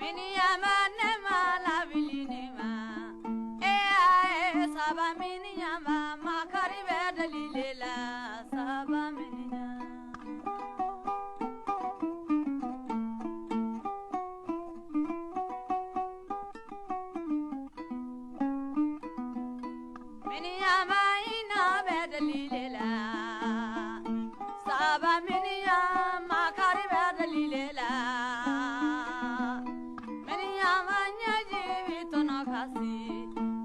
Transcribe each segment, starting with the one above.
Miniyanba ne ma lawuli ne ma e aye saba miniyanba makari bɛ deli le la saba miniyan. Miniyanba hinɛ bɛ deli le la saba miniyan makari bɛ deli le la miniyanba ɲɛji min tɔnɔ ka se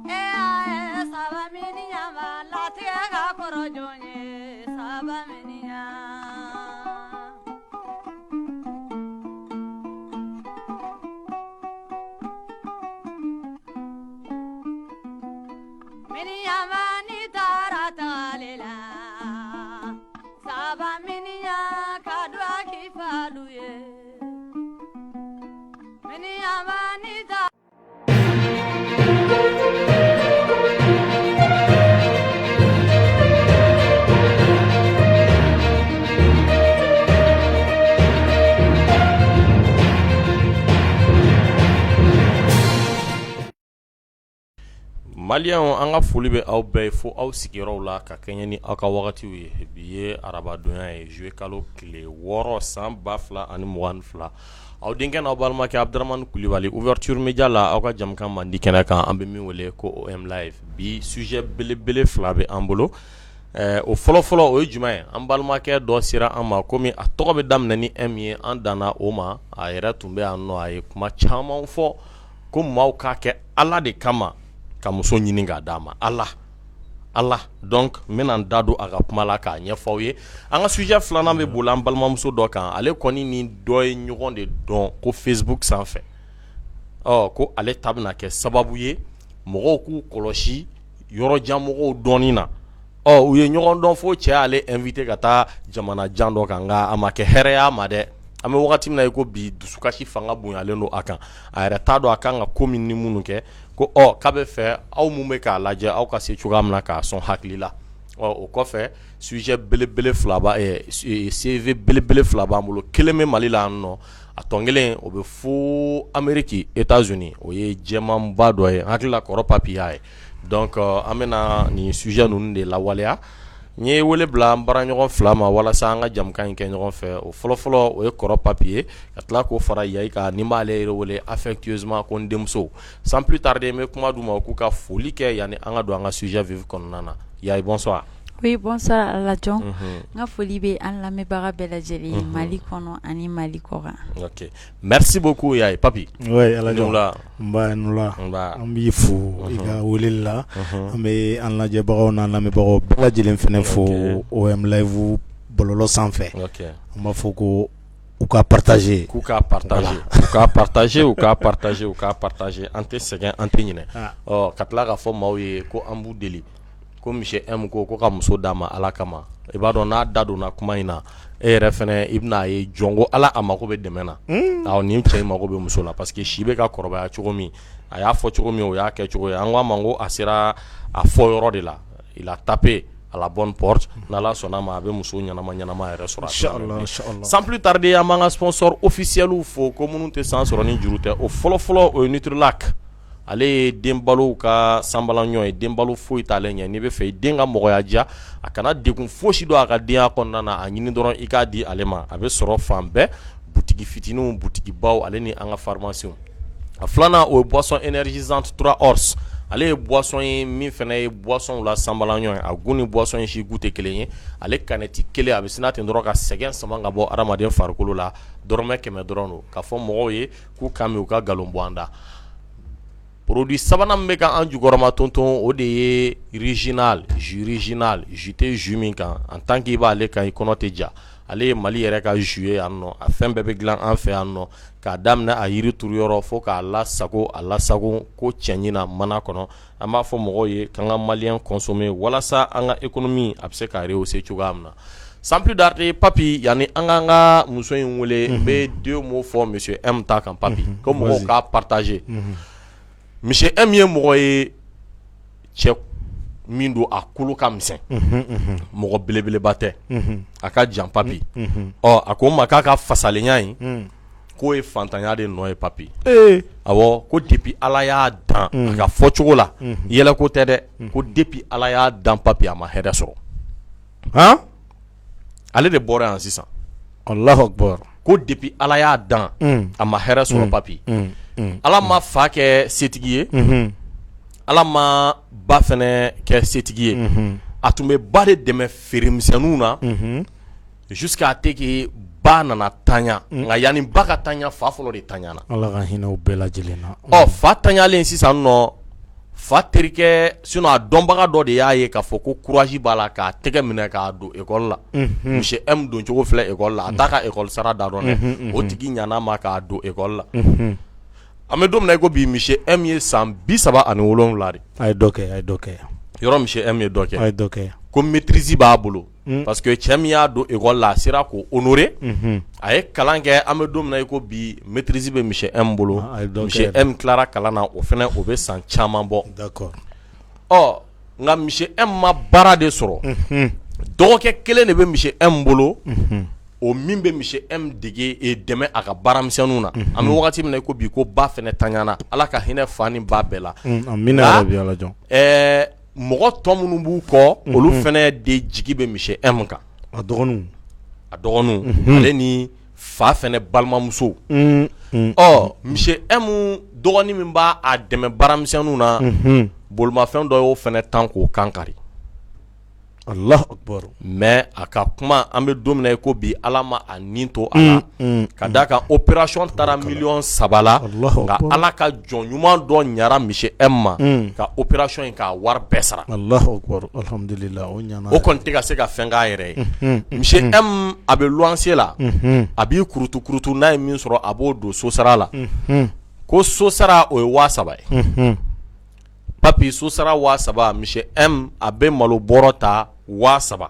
e aye saba miniyanba latigɛ ka kɔrɔ jɔn ye saba miniyan. Miniyanba n'i taara tagali la saba miniyan ka duwaw k'i falu ye miniyanba n'i taara. Maliyɛnw an ka foli bɛ aw bɛɛ ye fo aw sigiyɔrɔw la ka kɛɲɛ ni aw ka wagatiw ye bi ye arabadonya ye juillet kalo tile 6 san 2022 aw denkɛ n'aw balimakɛ Abudramani Kulibali ouverture media la aw ka jamukan mandi kɛnɛ kan an bɛ min wele ko OM live bi sujet belebele fila bɛ an bolo o fɔlɔfɔlɔ o ye jumɛn ye an balimakɛ dɔ sera an ma komi a tɔgɔ bɛ daminɛ ni M ye an danna o ma a yɛrɛ tun bɛ yan nɔ a ye kuma caman fɔ ko maaw k'a kɛ Ala de kama ka muso ɲini k'a d'a ma Ala Ala donc n bɛna n da don a ka kuma la k'a ɲɛfɔ aw ye an ka sujet filanan bɛ boli an balimamuso dɔ kan ale kɔni ni dɔ ye ɲɔgɔn de dɔn ko Facebook sanfɛ ɔ ko ale ta bɛna kɛ sababu ye mɔgɔw k'u kɔlɔsi yɔrɔjan mɔgɔw dɔnni na ɔ u ye ɲɔgɔn dɔn fo cɛ y'ale invité ka taa jamana jan dɔ kan nka a ma kɛ hɛrɛ y'a ma dɛ an bɛ wagati min na i ko bi dusukasi fanga bonyalen don a kan a yɛrɛ t'a dɔn a kan ka ko min ni minnu kɛ ko ɔ k'a bɛ fɛ aw minnu bɛ k'a lajɛ aw ka se cogoya min na k'a sɔn hakili la ɔ o kɔfɛ sujet belebele fila CV belebele fila b'an bolo kelen bɛ Mali la yan nɔ a tɔ kelen o bɛ fo Ameriki Etats-Unis o ye jɛmanba dɔ ye n hakili la kɔrɔ Papi y'a ye donc an bɛna nin sujet ninnu de lawaleya n ye wele bila an baaraɲɔgɔn fila ma walasa an ka jamukan in kɛ ɲɔgɔn fɛ o fɔlɔfɔlɔ o ye kɔrɔ Papi ye ka tila k'o fara Yayi kan ni n b'ale yɛrɛ wele affectueusement ko n denmuso sans plus tarder n bɛ kuma d'u ma u k'u ka foli kɛ yanni an ka don an ka sujet vif kɔnɔna na Yayi bonsoir oui bonsoir Alajɔn n ka foli bɛ an lamɛnbaga bɛɛ lajɛlen ye Mali kɔnɔ ani Mali kɔkan ok merci beaucoup Yayi Papi oui Alajɔn nba i ni wula an b'i fo i ka weleli la an bɛ an lajɛbagaw n'an lamɛnbagaw bɛɛ lajɛlen fana fo OM live bɔlɔlɔ sanfɛ an b'a fɔ ko u ka partager k'u ka partager u ka partager u ka partager u ka partager an tɛ sɛgɛn an tɛ ɲinɛ ɔ ka tila k'a fɔ maaw ye ko an b'u deli ko monsieur M ko ko ka muso d'a ma Ala kama i b'a dɔn n'a da donna kuma in na e yɛrɛ fana i bɛna a ye jɔn ko Ala a mako bɛ dɛmɛ na awɔ nin cɛ in mako bɛ muso la parce que si bɛ ka kɔrɔbaya cogo min a y'a fɔ cogo min o y'a kɛ cogo ye an ko a ma ko a sera a fɔ yɔrɔ de la il a tapé à la bonne porte n'Ala sɔnna ma a bɛ muso ɲɛnama ɲɛnama yɛrɛ sɔrɔ sans plus tarder an b'an ka sponsor officiel fo ko minnu tɛ san sɔrɔ ni juru tɛ o fɔlɔfɔlɔ o ye Nutrilak ale ye den balow ka sanbalaɲɔ ye den balo foyi t'ale ɲɛ n'i bɛ fɛ i den ka mɔgɔya diya a kana degun fosi don a ka denya kɔnɔna na a ɲini dɔrɔn i k'a di ale ma a bɛ sɔrɔ fan bɛɛ butigi fitininw butigibaw ale ni an ka pharmacies a filanan o ye boisson énergisante 3 ors ale ye boisson ye min fana ye boissonw la sanbalaɲɔ ye a goût ni boisson in si goût tɛ kelen ye ale canette kelen a bɛ sin ten dɔrɔn ka sɛgɛn sama ka bɔ hadamaden farikolo la dɔrɔmɛ 100 dɔrɔn don k'a fɔ mɔgɔw ye k'u k'a min u ka nkalon bɔ an da produit sabanan min bɛ ka an jukɔrɔma tonton o de ye Régional jus Régional jus tɛ jus min kan en tant que i b'ale kan i kɔnɔ tɛ ja ale ye Mali yɛrɛ ka jus ye yan nɔ a fɛn bɛɛ bɛ dilan an fɛ yan nɔ k'a daminɛ a yiri turu yɔrɔ fo k'a lasago a lasago ko cɛɲi na mana kɔnɔ an b'a fɔ mɔgɔw ye k'an ka malien consommer walasa an ka économie a bɛ se ka rehausser cogoya min na sans plus tarder Papi yanni an k'an ka muso in wele n bɛ deux mots fɔ monsieur M ta kan Papi ko mɔgɔw k'a partager monsieur M ye mɔgɔ ye cɛ min don a kolo ka misɛn mɔgɔ belebeleba tɛ a ka jan Papi ɔ a ko n ma k'a ka fasalenya in. K'o ye fantanya de nɔ ye papi. Awɔ, ko depuis Ala y'a dan a ka fɔcogo la, yɛlɛko tɛ dɛ, ko depuis Ala y'a dan papi a ma hɛrɛ sɔrɔ. Han? Ale de bɔra yan sisan. Alahu akibaru. Ko depuis Ala y'a dan a ma hɛrɛ sɔrɔ papi. Ala ma fa kɛ setigi ye, Ala ma ba fɛnɛ kɛ setigi ye. A tun bɛ ba de dɛmɛ feeremisɛnninw na jusqu'à ce que ba nana tanya, nka yanni ba ka tanya, fa fɔlɔ de tanyana. Ala ka hinɛ u bɛɛ lajɛlen na. Ɔ, fa tanyalen sisan nɔ, fa terikɛ sinon a dɔnbaga dɔ de y'a ye k'a fɔ ko courage b'a la, k'a tɛgɛ minɛ k'a don école la. Monsieur M don cogo filɛ école la, a t'a ka école sara da dɔn dɛ. O tigi ɲan'a ma k'a don école la. An bɛ don min na i ko bi, monsieur M ye san 37 de. A ye dɔ kɛ, a ye dɔ kɛ. Yɔrɔ monsieur M ye dɔ kɛ. A ye dɔ kɛ. Ko maîtrise b'a bolo. Parce que cɛ min y'a don école la, a sera k'o honorer. A ye kalan kɛ, an bɛ don min na i ko bi, maîtrise bɛ monsieur M bolo. Monsieur M tilara kalan na, o fana o bɛ san caman bɔ. D'accord. Ɔ, nka monsieur M ma baara de sɔrɔ. Dɔgɔkɛ kelen de bɛ monsieur M bolo. O min bɛ monsieur M dege dɛmɛ a ka baaramisɛnninw na. An bɛ wagati min na i ko bi, ko ba fana tanyana. Ala ka hinɛ fa ni ba bɛɛ la. Amina yarabi Ala jɔn. Ɛɛ, mɔgɔ tɔ minnu b'u kɔ, olu fana de jigi bɛ monsieur M kan. A dɔgɔninw. A dɔgɔninw, ale ni fa fana balimamuso. Ɔ, monsieur M dɔgɔnin min b'a a dɛmɛ baaramisɛnninw na, bolimafɛn dɔ y'o fana tan k'o kan kari. Alahu akibaru. Mais a ka kuma, an bɛ don min na i ko bi, Ala ma a nin to a la, ka d'a kan opération taara miliyɔn 3 la, nka Ala ka jɔn ɲuman dɔ ɲara monsieur M ma ka opération in k'a wari bɛɛ sara. Alahu akibaru, alihamudulila, o ɲana. O kɔni tɛ ka se ka fɛn k'a yɛrɛ ye. Monsieur M a bɛ luwanse la, a b'i kurutu kurutu, n'a ye min sɔrɔ a b'o don sosara la. Ko sosara o ye 3000 ye. Papi, sosara 3000, monsieur M a bɛ malo bɔrɔ ta 3000.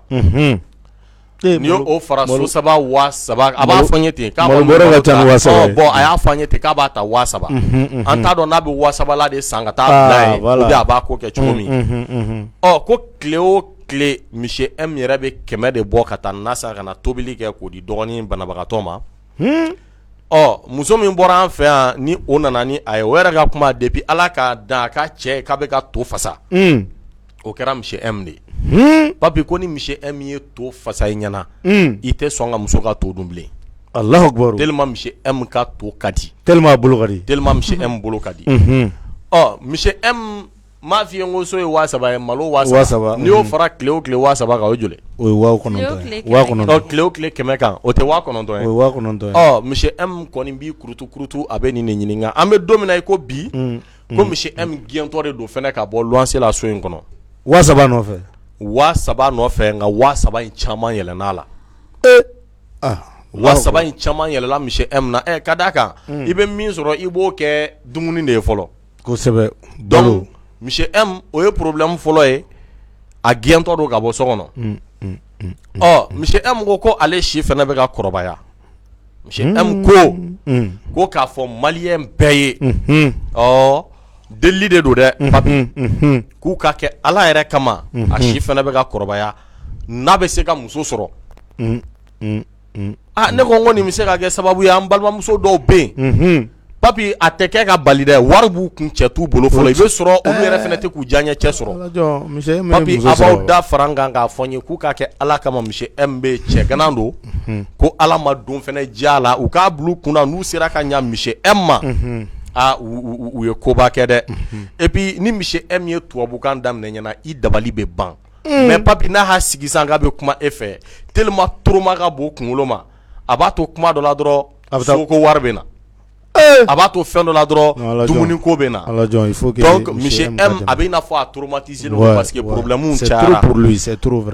N'i y'o fara sosara 3000, a b'a fɔ n ye ten k'a bɔ, bon, a y'a fɔ n ye ten k'a b'a ta 3000. An t'a dɔn n'a bɛ 3000 la de san ka taa bila yen, ou bien a b'a ko kɛ cogo min. Ɔ, ko tile o tile, monsieur M yɛrɛ bɛ 100 de bɔ ka taa na san ka na tobili kɛ k'o di dɔgɔnin banabagatɔ ma. Ɔ, muso min bɔra an fɛ yan ni o nana ni a ye, o yɛrɛ ka kuma, depuis Ala k'a dan, a ka cɛ k'a bɛ ka to fasa, o kɛra monsieur M de ye. Papi, ko ni monsieur M ye to fasa i ɲɛna, i tɛ sɔn ka muso ka to dun bilen. Alahu akibaru. Tellement monsieur M ka to ka di. Tellement a bolo ka di. Tellement monsieur M bolo ka di. Ɔ, monsieur M m'a f'i ye ko so ye 3000 ye, malo 3000, n'i y'o fara tile o tile 3000 kan, o ye joli? O ye 9000 ye, 9000. Tile o tile 100 kan, o tɛ 9000 ye? O ye 9000 ye. Ɔ, monsieur M kɔni b'i kurutu kurutu, a bɛ nin de ɲini, nka an bɛ don min na i ko bi, ko monsieur M gɛntɔ de don fɛnɛ ka bɔ luwanse la so in kɔnɔ. 3000 nɔfɛ. 3000 nɔfɛ, nka 3000 in caman yɛlɛn'a la. 3000 in caman yɛlɛla monsieur M na. Ɛ, ka d'a kan, i bɛ min sɔrɔ, i b'o kɛ dumuni de ye fɔlɔ. Kosɛbɛ. Donc monsieur M, o ye problème fɔlɔ ye, a gɛntɔ don ka bɔ so kɔnɔ. Ɔ, monsieur M ko ale si fana bɛ ka kɔrɔbaya. Monsieur M ko k'a fɔ malien bɛɛ ye, ɔ, delili de don dɛ papi, k'u ka kɛ Ala yɛrɛ kama, a si fana bɛ ka kɔrɔbaya, n'a bɛ se ka muso sɔrɔ. Aa, ne ko nin bɛ se ka kɛ sababu ye, an balimamuso dɔw bɛ yen papi, a tɛ kɛ ka bali dɛ, wari b'u kun, cɛ t'u bolo fɔlɔ, i bɛ sɔrɔ olu yɛrɛ fana tɛ k'u diyaɲɛ cɛ sɔrɔ. Papi, a b'aw da fara n kan k'a fɔ n ye k'u k'a kɛ Ala kama, monsieur M bɛ cɛ ganan don, ko Ala ma don fana diya la, u k'a bila u kunna, n'u sera ka ɲa monsieur M ma, aa, u ye koba kɛ dɛ. Et puis ni monsieur M ye tubabukan daminɛ ɲɛna, i dabali bɛ ban. Mais papi, n'a y'a sigi sisan k'a bɛ kuma e fɛ, tellement trauma ka bon kunkolo ma, a b'a to kuma dɔ la dɔrɔn, soko wari bɛ na, a b'a to fɛn dɔ la dɔrɔn, dumuni ko bɛ na. Donc monsieur M a bɛ i n'a fɔ a traumatisé don, parce que problème cayara.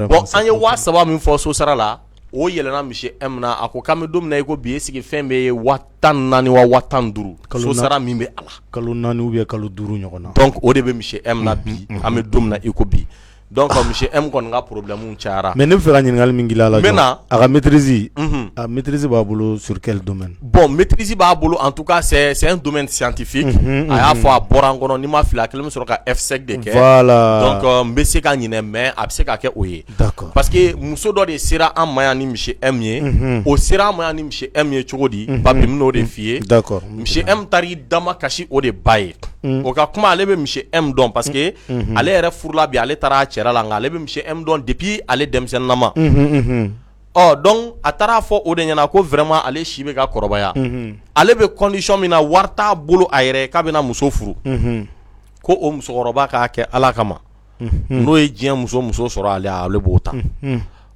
Bon, an ye 3000 min fɔ so sara la, o yɛlɛnna monsieur M na. A ko k'an bɛ don min na i ko bi, est-ce que fɛn bɛ ye 14,000 wa 15,000 so sara min bɛ a la, kalo 4 ou bien kalo 5 ɲɔgɔn na. Donc o de bɛ monsieur M na bi, an bɛ don min na i ko bi. Donc monsieur M kɔni ka problème cayara. Mais ne bɛ fɛ ka ɲininkali min k'i la N bɛ na. A ka maîtrise, unhun, a maîtrise b'a bolo sur quel domaine? Bon, maîtrise b'a bolo, en tout cas c'est un domaine scientifique. A y'a fɔ, a bɔra n kɔnɔ, n'i ma fili a kelen bɛ sɔrɔ ka FSEG de kɛ. Voilà. Donc n bɛ se ka ɲinɛ, mais a bɛ se ka kɛ o ye. D'accord. Parce que muso dɔ de sera an ma yan ni monsieur M ye. O sera an ma yan ni monsieur M ye cogo di? Papi, n bɛn'o de f'i ye. D'accord. Monsieur M taar'i damakasi o de ba ye. O ka kuma, ale bɛ monsieur M dɔn parce que ale yɛrɛ furula bi, ale taara a cɛla la, nka ale bɛ monsieur M dɔn depuis ale denmisɛnninama. Ɔ donc a taara fɔ o de ɲɛna ko vraiment ale si bɛ ka kɔrɔbaya, ale bɛ condition min na, wari t'a bolo a yɛrɛ k'a bɛna muso furu, ko o musokɔrɔba k'a kɛ Ala kama, n'o ye diɲɛ muso sɔrɔ, ale b'o ta.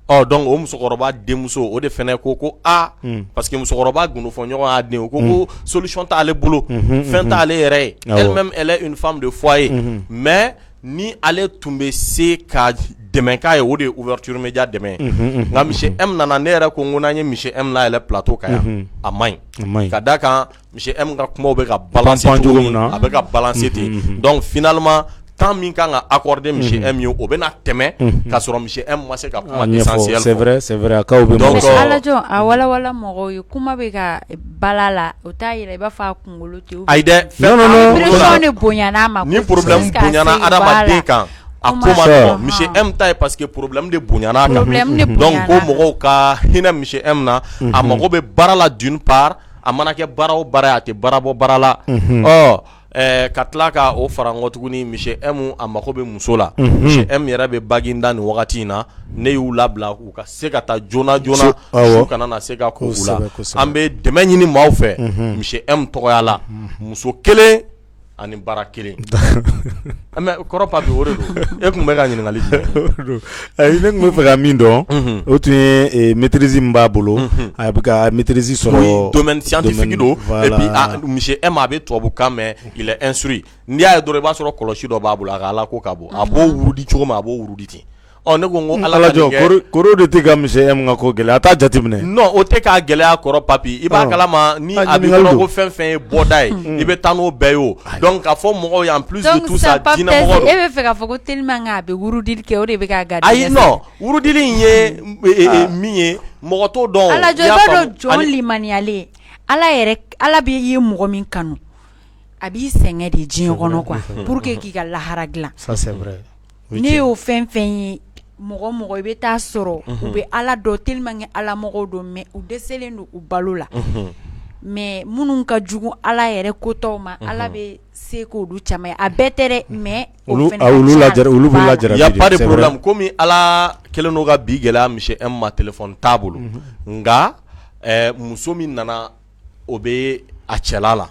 Ɔ donc o musokɔrɔba denmuso o de fana ko aa, parce que musokɔrɔba gundofɔɲɔgɔn y'a den, o ko solution t'ale bolo, fɛn t'ale yɛrɛ ye, elle-même elle est une femme de foyer, mais ni ale tun bɛ se ka dɛmɛ k'a ye, o de ye ouverture média dɛmɛ ye. Nka monsieur M nana, ne yɛrɛ ko n ko n'an ye monsieur M layɛlɛ plateau kan yan, a man ɲi, ka d'a kan monsieur M ka kumaw bɛ ka balancer cogo min na, a bɛ ka balancer ten. Donc finalement temps min kan ka accorder monsieur M ye, o bɛna tɛmɛ ka sɔrɔ monsieur M ma se ka kuma essentiel fɔ. C'est vrai, c'est vrai, a cas bɛ. Donc Alajɔ, a walawala mɔgɔw ye, kuma bɛ ka bala la, o t'a yira i b'a fɔ a kunkolo tɛ. Ayi dɛ. Non, non, non. Pression de bonyana a ma. Ni problème bonyana adamaden kan, a ko ma nɔgɔn. Monsieur M ta ye parce que problème de bonyana a kan. Donc ko mɔgɔw ka hinɛ monsieur M na, a mago bɛ baara la d'une part, a mana kɛ baara o baara ye, a tɛ baara bɔ baara la. Ɔ ka tila ka o fara n kɔ tuguni, monsieur M a mago bɛ muso la. Monsieur M yɛrɛ bɛ Baginda nin wagati in na, ne y'u labila u ka se ka taa joona joona, su kana na se ka ko u la. An bɛ dɛmɛ ɲini maaw fɛ monsieur M tɔgɔya la, muso kelen ani baara kelen. Mais kɔrɔ Papi, o de don. E tun bɛ ka ɲininkali jumɛn? Ayi, ne tun bɛ fɛ ka min dɔn, o tun ye maîtrise min b'a bolo, a bɛ ka maîtrise sɔrɔ. Domaine scientifique don, et puis monsieur M a bɛ tubabukan mɛn, il est instruit. N'i y'a ye dɔrɔn, i b'a sɔrɔ kɔlɔsi dɔ b'a bolo, a ka Ala ko ka bon, a b'o wurudi cogo min, a b'o wurudi ten. Ɔ ne ko n ko Ala ka nin kɛ. Koro de tɛ ka monsieur M ka ko gɛlɛya, a t'a jateminɛ. Non, o tɛ k'a gɛlɛya kɔrɔ Papi, i b'a kalama ni a b'i kɔnɔ ko fɛn fɛn ye bɔda ye, i bɛ taa n'o bɛɛ ye o. Donc k'a fɔ mɔgɔw ye, en plus de tout ça, diinɛ mɔgɔ don. E bɛ fɛ k'a fɔ ko tellement que a bɛ wurudili kɛ, o de bɛ k'a garder. Ayi, non, wurudili in ye min ye, mɔgɔ t'o dɔn. Alajɔ, i b'a dɔn jɔn limaniyalen, Ala yɛrɛ, Ala bɛ i ye mɔgɔ min kanu, a b'i sɛgɛn de diɲɛ kɔnɔ quoi, pour que k'i ka lahara dilan. Ça c'est vrai. Ne y'o fɛn fɛn ye, mɔgɔ mɔgɔ i bɛ taa sɔrɔ u bɛ Ala dɔn tellement que Ala mɔgɔw don, mais u dɛsɛlen don u balo la, mais minnu ka jugu Ala yɛrɛ kotɔw ma, Ala bɛ se k'olu caman ye, a bɛɛ tɛ dɛ, mais olu olu b'u lajarabi. Y a pas de problème, komi Ala kɛlen don ka bi gɛlɛya monsieur M ma, téléphone t'a bolo, nka muso min nana, o bɛ a cɛla la.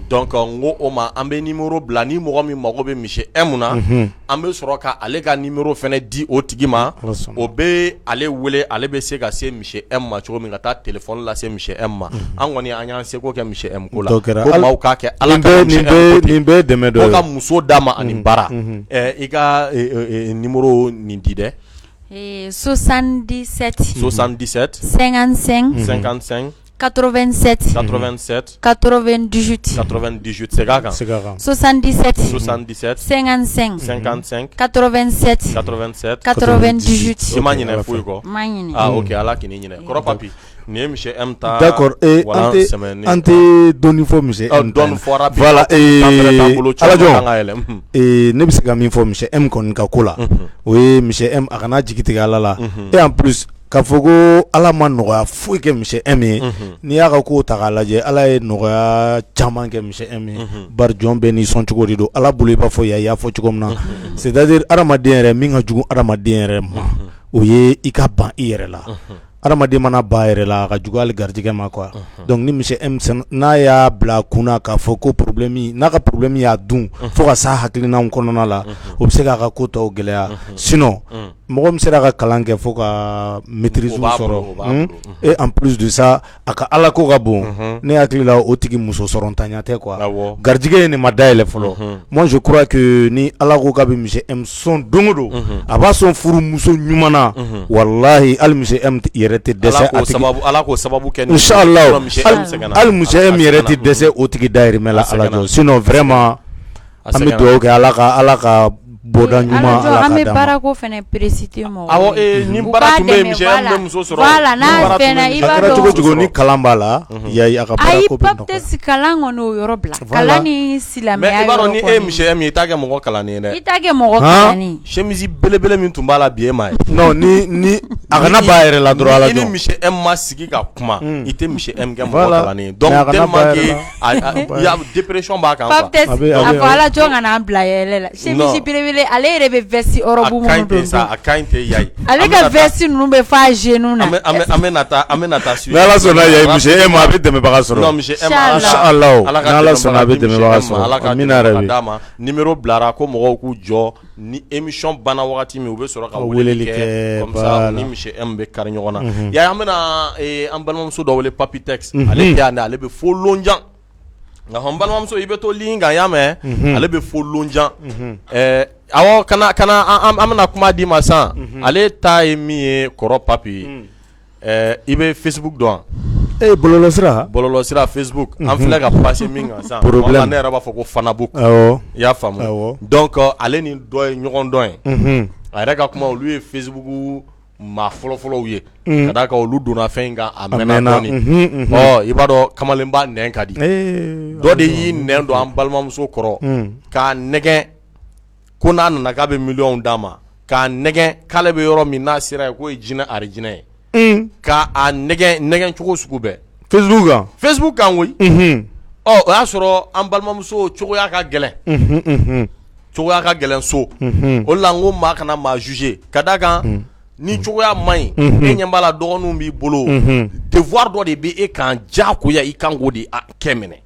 Donc n ko o ma, an bɛ numéro bila, ni mɔgɔ min mago bɛ monsieur M na, an bɛ sɔrɔ ka ale ka numéro fana di o tigi ma, o bɛ ale wele, ale bɛ se ka se monsieur M ma cogo min, ka taa téléphone lase monsieur M ma. An kɔni an y'an seko kɛ monsieur M ko la, ko maaw k'a kɛ Ala ka monsieur M ko nin bɛɛ dɛmɛ dɔ ye, ko ka muso d'a ma ani baara. I ka numéro nin di dɛ. 77 77 55 55 87 87 98 98. Segin a kan. 77 77 55 55 87 87 98. I ma ɲinɛ foyi kɔ? Ma ɲinɛ. Ah ok, Ala k'i ni ɲinɛ. Kɔrɔ Papi, nin ye monsieur M ta. D'accord, an tɛ dɔɔni fɔ monsieur M. Dɔɔni fɔra bi. Voilà, Alajɔ, ne bɛ se ka min fɔ monsieur M kɔni ka ko la, o ye monsieur M a kana jigi tigɛ Ala la, et en plus k'a fɔ ko Ala ma nɔgɔya foyi kɛ monsieur M ye. N'i y'a ka kow ta k'a lajɛ, Ala ye nɔgɔya caman kɛ monsieur M ye, bari jɔn bɛɛ n'i sɔn cogo de don Ala bolo, i b'a fɔ i y'a fɔ cogo min na, c'est à dire adamaden yɛrɛ min ka jugu adamaden yɛrɛ ma, o ye i ka ban i yɛrɛ la. Adamaden mana ban yɛrɛ la, a ka jugu hali garijɛgɛ ma quoi. Donc ni monsieur M n'a y'a bila kunna k'a fɔ ko problème n'a ka problème y'a dun fo ka s'a hakilinaw kɔnɔna la, o bɛ se k'a ka ko tɔw gɛlɛya. Sinon mɔgɔ min sera ka kalan kɛ fo ka maîtrise sɔrɔ, et en plus de ça a ka Ala ko ka bon, ne hakili la o tigi muso sɔrɔntanya tɛ quoi. Garijɛgɛ ye nin ma dayɛlɛ fɔlɔ. Moi je crois que ni Ala ko k'a bɛ monsieur M sɔn don o don, a b'a sɔn furumuso ɲuman na, walahi hali monsieur M yɛrɛ tɛ dɛsɛ a tigi. Ala k'o sababu kɛ. Inchallah, hali monsieur M yɛrɛ tɛ dɛsɛ o tigi dahirimɛ la. Ala jɔ, sinon vraiment an bɛ dugawu kɛ Ala ka bɔda ɲuman Ala an bɛ baarako fana préciter mɔgɔw awɔ ni baara tun bɛ yen monsieur M bɛ muso sɔrɔ voilà n'a fɛnna i b'a dɔn a kɛra cogo cogo ni kalan b'a la yayi a ka baarako bɛ nɔgɔya ayi Pape kalan kɔni o yɔrɔ bila kalan ni silamɛya mais i b'a dɔn ni e ye monsieur M ye i t'a kɛ mɔgɔ kalannen ye dɛ i t'a kɛ mɔgɔ kalannen chemise belebele min tun b'a la bi e m'a ye non ni a kana ba yɛrɛ la dɔrɔn Ala i ni monsieur M ma sigi ka kuma i tɛ monsieur M kɛ mɔgɔ kalannen ye donc tellement que dépression b'a kan quoi a fɔ Ala jɔn kana an bila yɛlɛ la chemise belebele ale yɛrɛ bɛ veste robe minnu don a ka ɲi tɛ yayi ale ka veste ninnu bɛ f'a genou na an bɛna taa an bɛna taa ni Ala sɔnna yayi monsieur M a bɛ dɛmɛbaga sɔrɔ non monsieur M inchallah ni Ala sɔnna a bɛ dɛmɛbaga sɔrɔ amina yarabi d'a ma numéro bilara ko mɔgɔw k'u jɔ ni émission banna wagati min u bɛ sɔrɔ ka weleli kɛ comme ça ni monsieur M bɛ kari ɲɔgɔn na yayi an bɛna an balimamuso dɔ wele Papitex ale tɛ yan ale bɛ fo lonjan nka n balimamuso i bɛ to ligne kan y'a mɛn ale bɛ fo lonjan awɔ ka na an bɛna kuma d'i ma sisan ale ta ye min ye kɔrɔ Papi i bɛ Facebook dɔn wa ee bɔlɔlɔsira bɔlɔlɔsira Facebook an filɛ ka passer min kan sisan problème ne yɛrɛ b'a fɔ ko Fanabook awɔ i y'a faamu donc ale ni dɔ ye ɲɔgɔn dɔn ye a yɛrɛ ka kuma olu ye Facebook maa fɔlɔfɔlɔw ye ka d'a kan olu donna fɛn in kan a mɛnna dɔɔnin ɔ i b'a dɔn kamalenba nɛn ka di dɔ de y'i nɛn don an balimamuso kɔrɔ k'a nɛgɛn ko n'a nana k'a bɛ miliyɔnw d'a ma k'a nɛgɛn k'ale bɛ yɔrɔ min n'a sera yen k'o ye jinɛ arijinɛ ye k'a nɛgɛn nɛgɛn cogo sugu bɛɛ Facebook kan Facebook kan koyi ɔ o y'a sɔrɔ an balimamuso cogoya ka gɛlɛn cogoya ka gɛlɛn so o la n ko maa kana maa juger ka d'a kan ni cogoya man ɲi e ɲɛ b'a la dɔgɔninw b'i bolo devoir dɔ de bɛ e kan diyagoya i kan k'o de kɛ minɛ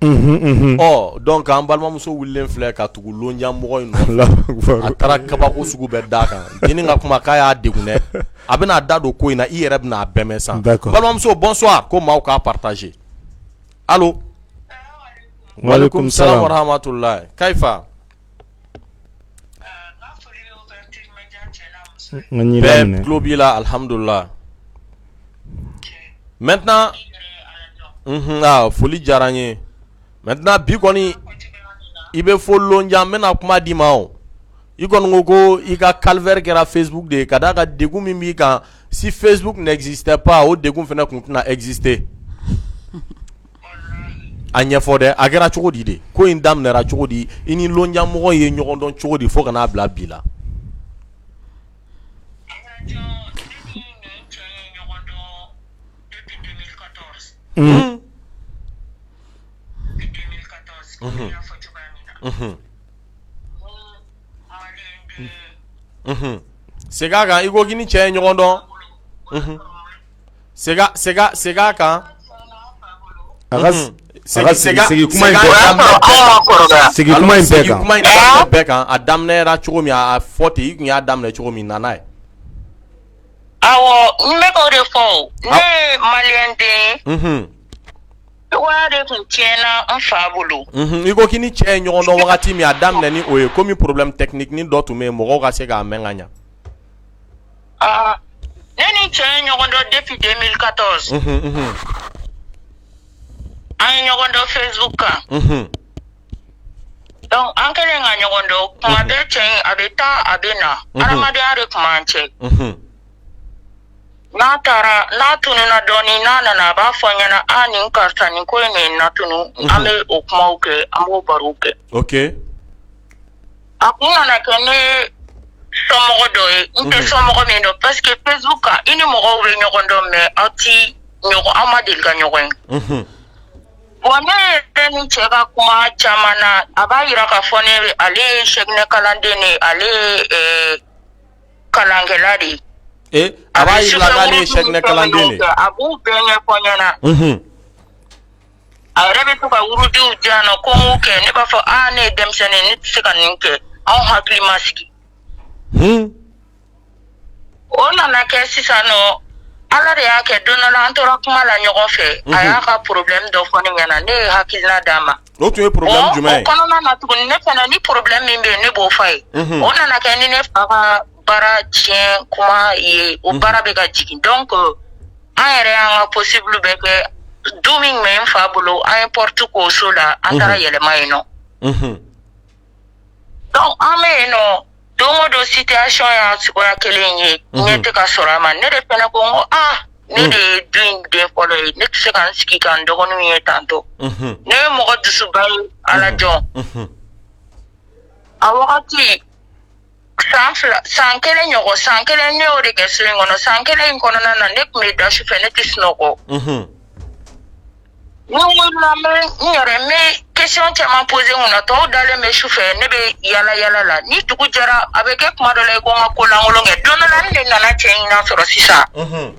ɔ donc an balimamuso wulilen filɛ ka tugu lonjan mɔgɔ in nɔfɛ a taara kabako sugu bɛɛ d'a kan dennin ka kuma k'a y'a degun dɛ a bɛna a da don ko in na i yɛrɛ bɛna a bɛɛ mɛn sa balimamuso bonsoir ko maaw k'a partager allo walekum salam wa rahmatulahi kaifa Bɛɛ tulo b'i la alihamdulila maintenant foli diyara n ye maintenant bi kɔni i bɛ fo lonjan n bɛna kuma d'i ma i kɔni ko ko i ka calvaire kɛra Facebook de ye ka d'a kan degun min b'i kan si Facebook n'existait pas o degun fana tun tɛna exister a ɲɛfɔ dɛ a kɛra cogo di de ko in daminɛra cogo di i ni lonjanmɔgɔ ye ɲɔgɔn dɔn cogo di fo ka n'a bila bi la Segin a kan i ko k'i ni cɛ ye ɲɔgɔn dɔn segin a kan segin kuma in bɛɛ kan a daminɛra cogo min a fɔ ten i tun y'a daminɛ cogo min na n'a ye awɔ n bɛ k'o de fɔ ne ye maliyɛn den ye cogoya de tun tiɲɛna n fa bolo i ko k'i ni cɛ ye ɲɔgɔn dɔn wagati min a daminɛ ni o ye komi problème technique ni dɔ tun bɛ yen mɔgɔw ka se k'a mɛn ka ɲɛ ne ni cɛ ye ɲɔgɔn dɔn depuis 2014 an ye ɲɔgɔn dɔn Facebook kan donc an kɛlen ka ɲɔgɔn dɔn kuma bɛɛ cɛ in a bɛ taa a bɛ na adamadenya de tun b'an cɛ n'a taara n'a tununna dɔɔnin n'a nana a b'a fɔ n ɲɛna a nin karisa nin ko in de ye n natunu an bɛ o kumaw kɛ an b'o barow kɛ a kun nana kɛ ne somɔgɔ dɔ ye n tɛ somɔgɔ min dɔn parce que Facebook kan i ni mɔgɔw bɛ ɲɔgɔn dɔn mais aw ti ɲɔgɔn aw ma deli ka ɲɔgɔn ye bon ne yɛrɛ ni cɛ ka kuma caman na a b'a yira k'a fɔ ne ale ye sɛginɛ kalanden de ye ale ye kalankɛla de ye a b'a yira k'ale ye sɛginɛ kalanden de ye a b'u bɛɛ ɲɛfɔ n ɲɛna a yɛrɛ bɛ to ka wurudiw di yan nɔ ko n k'u kɛ ne b'a fɔ aa ne ye denmisɛnnin ye ne tɛ se ka nin kɛ anw hakili ma sigi o nana kɛ sisan nɔ ala de y'a kɛ don dɔ la an tora kuma la ɲɔgɔn fɛ a y'a ka problème dɔ fɔ ne ɲɛna ne ye hakilina d'a ma o tun ye problème jumɛn ye o kɔnɔna na tuguni ne fana ni problème min bɛ yen ne b'o f'a ye o nana kɛ ni ne fa ka baara tiɲɛ kuma ye o baara bɛ ka jigin donc an yɛrɛ y'an ka possible bɛɛ kɛ du min tun bɛ n fa bolo an ye porte k'o so la an taara yɛlɛma yen nɔ donc an bɛ yen nɔ Don o don situation y'a suguya kelen ye, ɲɛ tɛ ka sɔrɔ a ma. Ne de fana ko n ko aa, ne de ye du in den fɔlɔ ye, ne tɛ se ka n sigi ka n dɔgɔninw ye tantɔ. Ne ye mɔgɔ dusuba ye, ala jɔn. A wagati san 2, san kelen ɲɔgɔn, san kelen, ne y'o de kɛ so in kɔnɔ. San kelen in kɔnɔna na, ne tun bɛ da su fɛ, ne tɛ sunɔgɔ. Ni n wulila, n bɛ n yɛrɛ, n bɛ question caman poser n kunna. Tɔw dalen bɛ su fɛ, ne bɛ yala yala la. Ni dugu jɛra, a bɛ kɛ kuma dɔ la i ko n ka ko lankolon kɛ. Don dɔ la, ne de nana cɛ in sɔrɔ sisan. N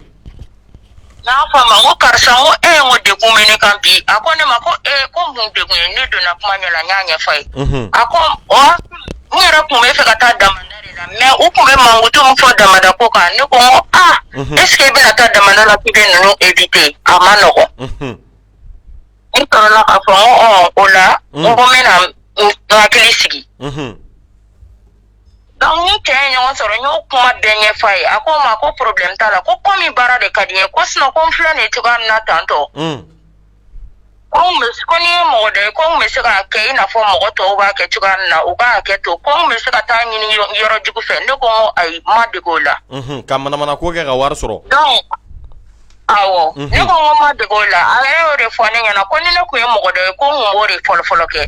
y'a fɔ a ma, n ko karisa, n ko e ye, n ko degun bɛ ne kan bi. A ko ne ma ko ee, ko mun degun ye? Ne donna kuma ɲɛ la, n y'a ɲɛfɔ a ye. A ko ɔ, n yɛrɛ tun bɛ fɛ ka taa damanda de la, mais u tun bɛ mankutu min fɔ damanda ko kan, ne ko n ko aa, est ce que i bɛna taa damanda la k'i bɛ ninnu éviter? A ma nɔgɔn. N sɔrɔla k'a fɔ n ko ɔ, o la n ko n bɛna n hakili sigi. Donc ni cɛ ye ɲɔgɔn sɔrɔ, n y'o kuma bɛɛ ɲɛfɔ a ye. A ko n ma ko problème t'a la, ko komi baara de ka di n ye, ko sinon ko n filɛ nin ye cogoya min na tantɔ, ko n bɛ ko n'i ye mɔgɔ dɔ ye, ko n bɛ se k'a kɛ i n'a fɔ mɔgɔ tɔw b'a kɛ cogoya min na, u k'a hakɛ to, ko n bɛ se ka taa ɲini yɔrɔ jugu fɛ. Ne ko n ko ayi, n ma dege o la. Ka manamana ko kɛ ka wari sɔrɔ. Donc awɔ, ne ko n ko n ma dege o la. A yɛrɛ y'o de fɔ ne ɲɛna ko ni ne tun ye mɔgɔ dɔ ye, ko n tun b'o de fɔlɔ-fɔlɔ kɛ.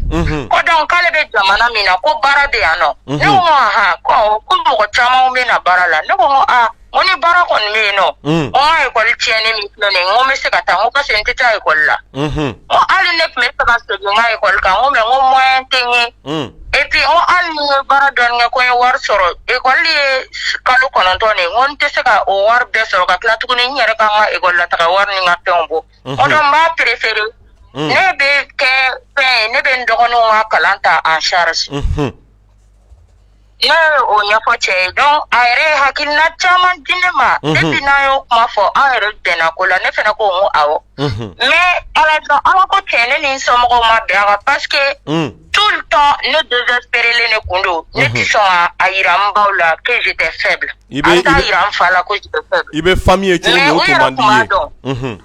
Ko donc k'ale bɛ jamana min na, ko baara bɛ yan nɔ. Ne ko n ko ahan, ko awɔ, ko mɔgɔ caman bɛ na baara la. Ne ko n ko aa, n ko ni baara kɔni bɛ yen nɔ, n ko n ka ekɔli tiɲɛni min filɛ nin ye, n ko n bɛ se ka taa, n ko parce que n tɛ taa ekɔli la. N ko hali ne tun bɛ fɛ ka segin n ka ekɔli kan, n ko mais n ko moyen tɛ n ye. Et puis n ko hali ni n ye baara dɔɔni kɛ ko n ye wari sɔrɔ, ekɔli ye kalo 9 de ye, n ko n tɛ se ka o wari bɛɛ sɔrɔ ka tila tuguni n yɛrɛ ka n ka ekɔli la taga wari ni n ka fɛnw bɔ. N ko donc n b'a préférer ne bɛ kɛ fɛn ye, ne bɛ n dɔgɔninw ka kalan ta en charge. Ne ye o ɲɛfɔ cɛ ye. Donc a yɛrɛ ye hakilina caman di ne ma. Depuis n'an y'o kuma fɔ, an yɛrɛ bɛnna ko la. Ne fana ko n ko awɔ. Mais ala jɔn, ala ko tiɲɛ, ne ni n somɔgɔw ma bɛn a kan, parce que tout le temps ne désespéré ne kun don. Ne tɛ sɔn a yira n baw la que j'étais faible. I bɛ An t'a yira n fa la ko j'étais faible. I bɛ famille ye cogo min, Mais o u tun yɛrɛ man tun di b'a i ye. dɔn.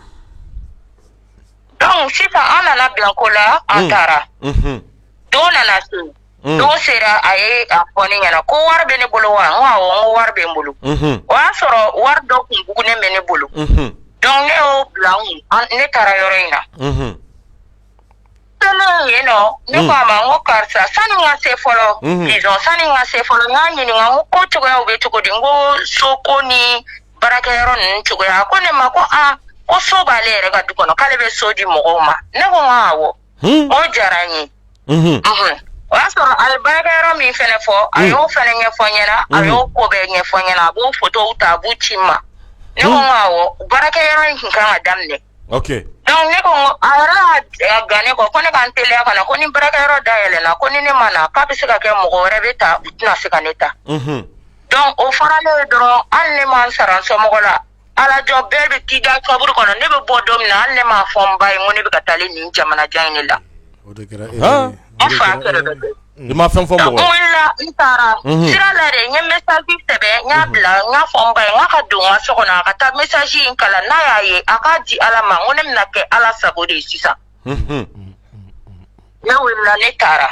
Donc sisan an nana bɛn ko la, an taara. Don nana se. Don sera, a ye a fɔ ne ɲɛna ko wari bɛ ne bolo wa? N ko awɔ, n ko wari bɛ n bolo. O y'a sɔrɔ wari dɔ kun bugunen bɛ ne bolo. Donc ne y'o bila n kun, ne taara yɔrɔ in na. Selen yen nɔ, ne ko a ma, n ko karisa, sani n ka se fɔlɔ, disons sani n ka se fɔlɔ, n y'a ɲininka, n ko ko cogoyaw bɛ cogo di? N ko so ko ni baarakɛyɔrɔ ninnu cogoya. A ko ne ma ko aa, ko so b'ale yɛrɛ ka du kɔnɔ, k'ale bɛ so di mɔgɔw ma. Ne ko n ko awɔ. O diyara n ye. O y'a sɔrɔ a ye baarakɛyɔrɔ min fɛnɛ fɔ, a y'o fɛnɛ ɲɛfɔ n ɲɛna, a y'o ko bɛɛ ɲɛfɔ n ɲɛna, a b'o fotow ta, a b'u ci n ma. Ne ko n ko awɔ, baarakɛyɔrɔ in tun kan ka daminɛ. Donc ne ko n ko a yɛrɛ y'a gan ne kɔ ko ne ka n teliya ka na, ko ni baarakɛyɔrɔ dayɛlɛnna, ko ni ne ma na, k'a bɛ se ka kɛ mɔgɔ wɛrɛ bɛ ta, u tɛna se ka ne ta. Donc o fɔra ne ye dɔrɔn, hali ne ma n sara n somɔgɔ la. Alajɔ, bɛɛ bɛ t'i da kaburu kɔnɔ. Ne bɛ bɔ don min na, hali ne m'a fɔ n ba ye n ko ne bɛ ka taalen nin jamanajan in de la. O de kɛra erreur ye. O N de fa kɛra kɛrɛfɛ. erreur ye. I ma fɛn fɔ Donc mɔgɔ n ye. wulila, n taara sira la de, n ye message sɛbɛn, n y'a bila, n y'a fɔ n ba ye n k'a ka don n ka so kɔnɔ, a ka taa message in kalan, n'a y'a ye, a k'a di Ala ma, n ko ne bɛna kɛ Ala sago de ye sisan. Ne wulila, ne taara.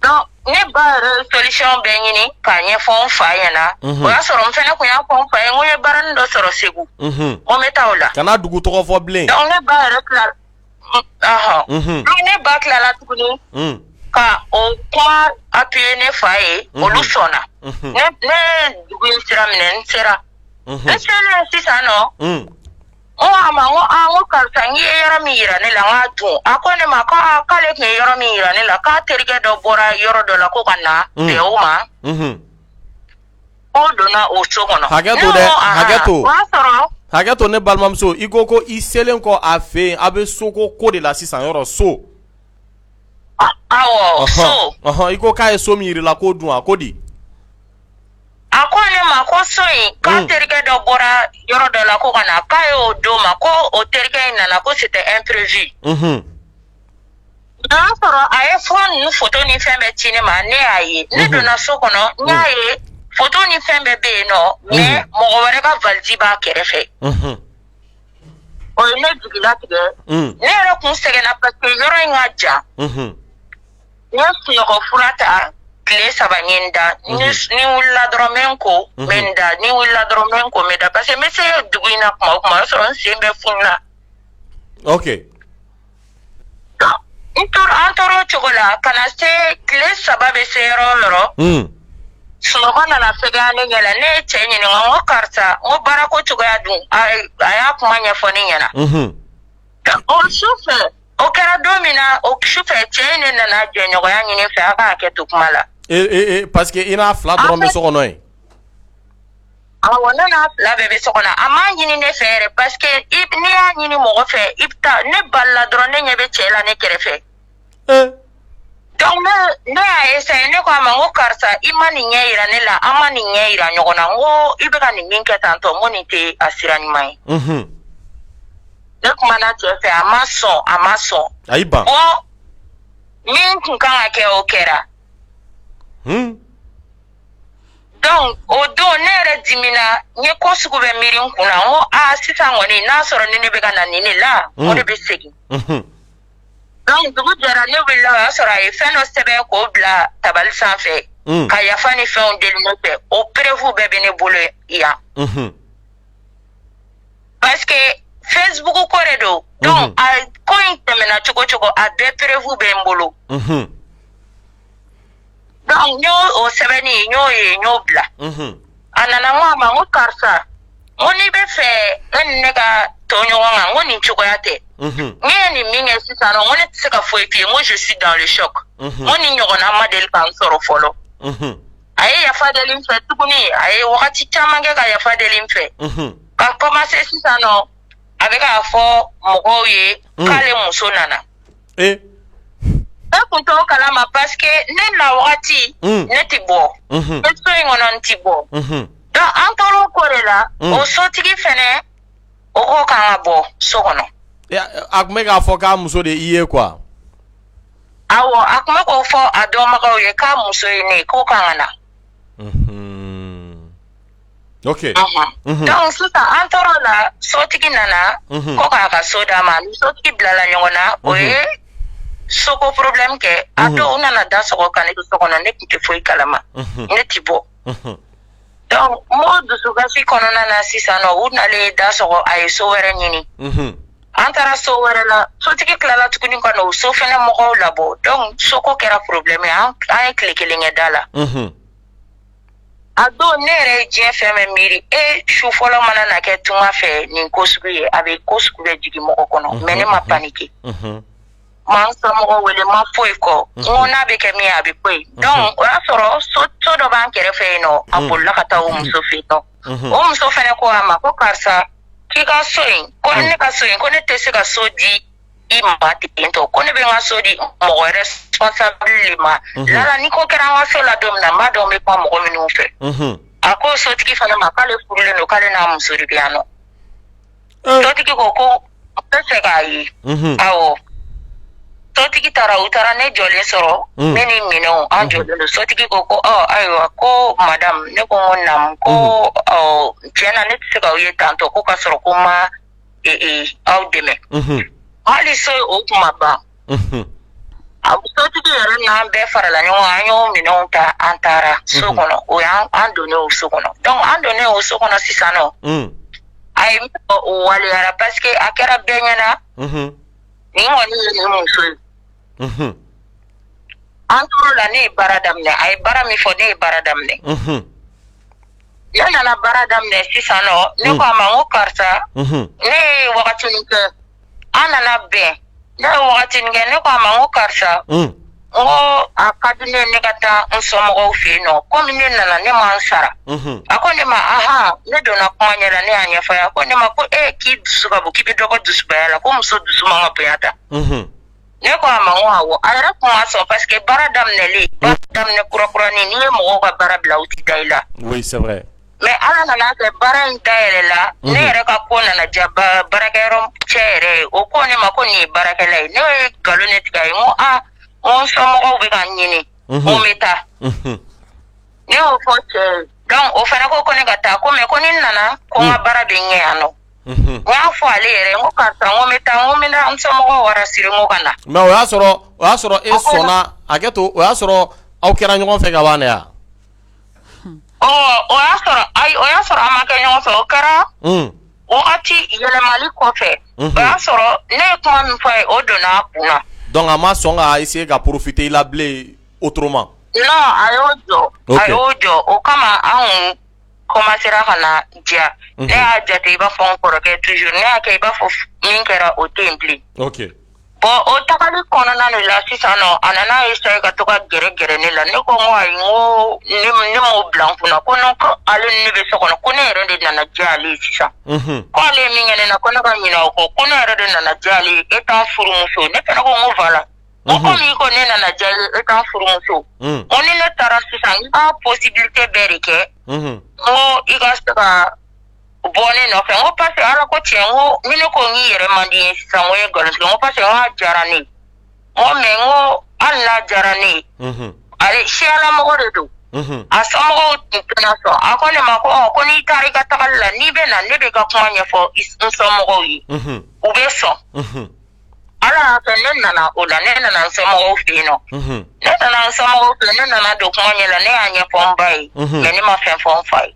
Donc ne ba yɛrɛ ye solution bɛɛ ɲini k'a ɲɛfɔ n fa ɲɛna. O y'a sɔrɔ n fɛnɛ kun y'a fɔ n fa ye n ko n ye baaranin dɔ sɔrɔ Segu. N ko n bɛ taa o la. Kana dugu tɔgɔ fɔ bilen. Donc ne ba yɛrɛ tila, ɔhɔn. Donc ne ba tilala tuguni ka o kuma appuyer ne fa ye, olu sɔnna. Ne ye dugu in sira minɛ, n sera. N selen sisan nɔ, n ko a ma, n ko aa, n ko karisa, n ye yɔrɔ min yira ne la, n k'a dun. A ko ne ma ko aa, k'ale tun ye yɔrɔ min yira ne la, k'a terikɛ dɔ bɔra yɔrɔ dɔ la ko ka na bɛn o ma. K'o donna o so kɔnɔ. Hakɛ to Ne dɛ, ko ahan, hakɛ to. O y'a sɔrɔ Hakɛ to, ne balimamuso, i ko ko i selen kɔ a fɛ yen, a bɛ soko ko de la sisan, yɔrɔ so. Awɔ, so. Ɔhɔn, i ko k'a ye so min yir'i la k'o dun, a ko di? A ko ne ma ko so in, k'a terikɛ dɔ bɔra yɔrɔ dɔ la ko ka na, k'a y'o d'o ma, ko o terikɛ in nana, ko c'était imprévu. O y'a sɔrɔ a ye fura ninnu photo ni fɛn bɛɛ ci ne ma, ne y'a ye. Ne donna so kɔnɔ, n y'a ye photo ni fɛn bɛɛ bɛ yen nɔ, mais mɔgɔ wɛrɛ ka valise b'a kɛrɛfɛ. O ye ne jigilatigɛ. Ne yɛrɛ kun sɛgɛnna parce que yɔrɔ in ka jan. N ye sunɔgɔ fura ta. Tile 3 n ye n da ni n wulila dɔrɔn n bɛ n ko n bɛ n da ni n wulila dɔrɔn n bɛ n ko n bɛ da parce que n bɛ se dugu in na tuma o tuma o y'a sɔrɔ n sen bɛɛ fununa. Ok. N tora an tora o cogo la ka na se tile 3 bɛ se yɔrɔ o yɔrɔ. Sunɔgɔ nana fɛgɛya ne ɲɛ la ne ye cɛ ɲininka n ko karisa n ko baarako cogoya dun a y'a kuma ɲɛfɔ ne ɲɛna. O su fɛ o kɛra don min na o su fɛ cɛ in de nana jɛɲɔgɔnya ɲini n fɛ a ka hakɛ to kuma la. Ee parce que i n'a fila dɔrɔn bɛ so kɔnɔ yen. Awɔ ne n'a fila bɛɛ bɛ so kɔnɔ a m'a ɲini ne fɛ yɛrɛ parce que n'i y'a ɲini mɔgɔ fɛ i bɛ taa ne balila dɔrɔn ne ɲɛ bɛ cɛ la ne kɛrɛfɛ. Donc ne y'a essayer ne ko a ma n ko karisa i ma nin ɲɛ yira ne la an ma nin ɲɛ yira ɲɔgɔn na n ko i bɛ ka nin min kɛ tantɔ n ko nin tɛ a sira ɲuman ye. Ne kumana cɛ fɛ a ma sɔn a ma sɔn. A y'i ban. Bon min tun kan ka kɛ o kɛra. Donc o don ne yɛrɛ dimina n ye ko sugu bɛɛ miiri n kun na n ko aa sisan kɔni n'a sɔrɔ ni ne bɛ ka na nin de la o de bɛ segin. Donc dugu jɛra ne wulila o y'a sɔrɔ a ye fɛn dɔ sɛbɛn k'o bila tabali sanfɛ ka yafa ni fɛnw deli ne fɛ o preuve bɛɛ bɛ ne bolo yan. Parce que Facebook ko de don donc a ko in tɛmɛna cogo cogo a bɛɛ preuve bɛ n bolo. Donc n y'o o sɛbɛnni n y'o ye n y'o bila. A nana n ko a ma n ko karisa n ko n'i bɛ fɛ e ni ne ka to ɲɔgɔn kan n ko nin cogoya tɛ. Ne ye nin min kɛ sisan nɔ n ko ne tɛ se ka foyi f'i ye n ko je suis dans le choc. N ko nin ɲɔgɔnna ma deli ka n sɔrɔ fɔlɔ. A ye yafa deli n fɛ tuguni a ye wagati caman kɛ ka yafa deli n fɛ. Ka commencer sisan nɔ a bɛ k'a fɔ mɔgɔw ye k'ale muso nana. Ne tun t'o kalama parce que ne na wagati ne tɛ bɔ ne so in kɔnɔ n tɛ bɔ donc an tor'o ko de la o sotigi fɛnɛ o ko k'an ka bɔ so kɔnɔ. A tun bɛ k'a fɔ k'a muso de i ye quoi. Awɔ a tun bɛ k'o fɔ a dɔnbagaw ye k'a muso ye ne ye k'o kan ka na. Ok. Donc sisan an tor'o la sotigi nana ko k'a ka so d'a ma ni sotigi bilala ɲɔgɔn na o ye soko problème kɛ a don u nana da sɔgɔ ka ne to so kɔnɔ ne tun tɛ foyi kalama ne tɛ bɔ donc m'o dusukasi kɔnɔna na sisan nɔ u nalen da sɔgɔ a ye so wɛrɛ ɲini an taara so wɛrɛ la sotigi tilala tuguni ka na o so fɛnɛ mɔgɔw labɔ donc soko kɛra problème ye an ye tile kelen kɛ da la. A don ne yɛrɛ ye diɲɛ fɛn bɛɛ miiri e su fɔlɔ mana na kɛ tunga fɛ nin ko sugu ye a bɛ ko sugu bɛɛ jigin mɔgɔ kɔnɔ mais ne ma paniquer ma n somɔgɔw wele ma foyi kɔ n ko n'a bɛ kɛ min ye a bɛ ko ye donc o y'a sɔrɔ so dɔ b'an kɛrɛfɛ yen nɔ a bolila ka taa o muso fɛ yen nɔ o muso fɛnɛ ko a ma ko karisa k'i ka so in ko ne ka so in ko ne tɛ se ka so di i ma ten tɔ ko ne bɛ n ka so di mɔgɔ responsable de ma lala ni ko kɛra an ka so la don min na n b'a dɔn n bɛ kuma mɔgɔ minnu fɛ a ko sotigi fana ma k'ale furulen don k'ale n'a muso de bɛ yan nɔ sotigi ko ko n bɛ fɛ k'a ye awɔ sotigi taara u taara ne jɔlen sɔrɔ ne ni minɛnw an jɔlen don sotigi ko ko ɔ ayiwa ko madame ne ko n ko naamu ko ɔ tiɲɛ na ne tɛ se k'aw ye tantɔ ko ka sɔrɔ ko n ma aw dɛmɛ hali so o tun ma ban a sotigi yɛrɛ n'an bɛɛ farala ɲɔgɔn kan an y'o minɛnw ta an taara so kɔnɔ o y'an donnen o so kɔnɔ donc an donnen o so kɔnɔ sisan nɔ a ye min fɔ o waleyara parce que a kɛra bɛɛ ɲɛna nin kɔni ye nin muso ye an tor'o la ne ye baara daminɛ a ye baara min fɔ ne ye baara daminɛ Ne nana baara daminɛ sisan nɔ ne ko a ma n ko karisa ne ye wagati min kɛ an nana bɛn ne ye wagati min kɛ ne ko a ma n ko karisa n ko a ka di ne ne ka taa n somɔgɔw fɛ yen nɔ komi ne nana ne ma n sara a ko ne ma ahan ne donna kuma ɲɛ la ne y'a ɲɛfɔ a ye a ko ne ma ko e k'i dusu ka bon k'i bɛ dɔ bɔ dusubaya la ko muso dusu man ka bonya tan ne ko a ma n ko awɔ a yɛrɛ tun ma sɔn parce que baara daminɛlen baara daminɛ kurakuranin n'i ye mɔgɔw ka baara bila u tɛ da i la. Oui, c'est vrai. Mais ala nana kɛ baara in dayɛlɛla ne yɛrɛ ka ko nana diya baarakɛyɔrɔ cɛ yɛrɛ ye o ko ne ma ko nin ye baarakɛla ye ne ye nkalon ne tigɛ a ye n ko aa n ko n somɔgɔw bɛ ka n ɲini n ko n bɛ taa ne y'o fɔ cɛ ye donc o fana ko ko ne ka taa ko mais ko ni n nana ko n ka baara bɛ ɲɛ yan nɔ. N y'a fɔ ale yɛrɛ n ko karisa n ko n bɛ taa n ko n bɛ taa n somɔgɔw rassurer n ko ka na. Mais o y'a sɔrɔ e sɔnna hakɛ to o y'a sɔrɔ Aw kɛra ɲɔgɔn fɛ ka ban de wa? O y'a sɔrɔ, ayi, o y'a sɔrɔ an ma kɛ ɲɔgɔn fɛ. O kɛra wagati yɛlɛmali kɔfɛ. O y'a sɔrɔ ne ye kuma min fɔ a ye, o donna a kun na. Donc a ma sɔn ka essayer ka profiter i la bilen autrement? Non, a y'o jɔ. A y'o jɔ. O kama anw commencera ka na diya. Ne y'a jate i b'a fɔ n kɔrɔkɛ toujours, ne y'a kɛ i b'a fɔ min kɛra, o tɛ yen bilen. Bon, o tagali kɔnɔna de la sisan nɔ, a nana essayer ka to ka gɛrɛ gɛrɛ ne la. Ne ko n ko ayi, n ko ne m'o bila n kunna. Ko non, ko ale ni ne bɛ so kɔnɔ, ko ne yɛrɛ de nana diya ale ye sisan. Ko ale ye min kɛ ne na, ko ne ka ɲinɛ o kɔ, ko ne yɛrɛ de nana diya ale ye étant furumuso. Ne fana ko n ko voilà, n ko komi i ko ne nana diya i ye étant furumuso, n ko ni ne taara sisan, i b'a possibilité bɛɛ de kɛ, n ko i ka se ka bɔ ne nɔfɛ. N ko parce que Ala ko tiɲɛ, n ko ni ne ko n k'i yɛrɛ man di n ye sisan, n ko n ye nkalon tigɛ. N ko parce que n k'a diyara ne ye. N ko mais n ko hali n'a diyara ne ye, ale siyalamɔgɔ de don, a somɔgɔw tun tɛna sɔn. A ko ne ma ko ɔ, ko n'i taara i ka tagali la, n'i bɛ na, ne bɛ ka kuma ɲɛfɔ n somɔgɔw ye, u bɛ sɔn. Ala y'a kɛ ne nana o la, ne nana n somɔgɔw fɛ yen nɔ. Ne nana n somɔgɔw fɛ, ne nana don kuma ɲɛ la, ne y'a ɲɛfɔ n ba ye, mais ne ma fɛn fɔ n fa ye.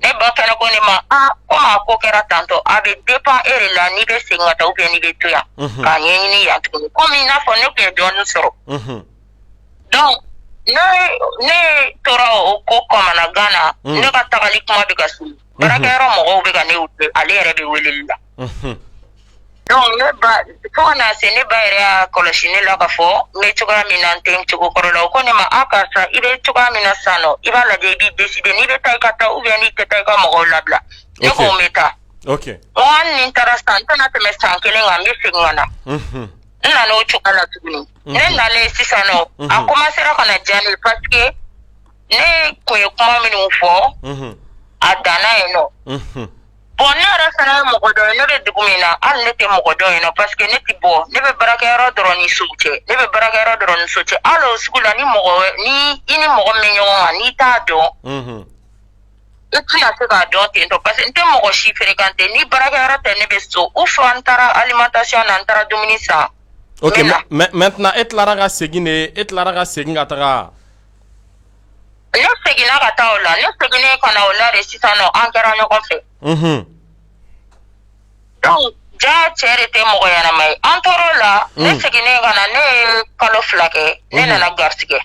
Ne ba fɛnɛ ko ne ma a komi a ko kɛra tantɔ, a bɛ dépend e de la, n'i bɛ segin ka taa ou bien n'i bɛ to yan k'a ɲɛɲini yan tuguni, komi i n'a fɔ ne tun ye dɔɔnin sɔrɔ. Donc ne tora o ko kamanagan na. Ne ka tagali kuma bɛ ka se, baarakɛyɔrɔ mɔgɔw bɛ ka ne wele, ale yɛrɛ bɛ weleli la. Donc ne ba, fo ka na se ne ba yɛrɛ y'a kɔlɔsi ne la k'a fɔ n bɛ cogoya min na, n tɛ n cogo kɔrɔ la. O ko ne ma a karisa, i bɛ cogoya min na sisan nɔ, i b'a lajɛ, i b'i décider, n'i bɛ taa i ka taa, ou bien n'i tɛ taa i ka mɔgɔw labila. Ne ko n bɛ taa. N ko hali ni n taara sisan, n tɛna tɛmɛ san kelen kan, n bɛ segin ka na. N nana o cogoya la tuguni. Ne nalen sisan nɔ, a commencera ka na diya ne ye parce que ne tun ye kuma minnu fɔ, a danna yen nɔ. Bon, ne yɛrɛ fana ye mɔgɔ dɔ ye, ne bɛ dugu min na, hali ne tɛ mɔgɔ dɔn yen nɔ, parce que ne tɛ bɔ, ne bɛ baarakɛyɔrɔ dɔrɔn ni so cɛ, ne bɛ baarakɛyɔrɔ dɔrɔn ni so cɛ. Hali o sugu la, ni mɔgɔ ni i ni mɔgɔ min bɛ ɲɔgɔn kan, n'i t'a dɔn, i tɛna se k'a dɔn ten tɔ, parce que n tɛ mɔgɔ si fréquenter. Ni baarakɛyɔrɔ tɛ, ne bɛ so, ou soit n taara alimentation na, n taara dumuni san. Ok, maintenant e tilara ka segin de, e tilara ka segin ka taga? Ne seginna ka taa o la. Ne seginnen ka na o la de sisan nɔ, an kɛra ɲɔgɔn fɛ. Donc ja cɛ de tɛ mɔgɔ ɲɛnama ye. An tor'o la. Ne seginnen ka na, ne ye kalo 2 kɛ, ne nana garijɛgɛ.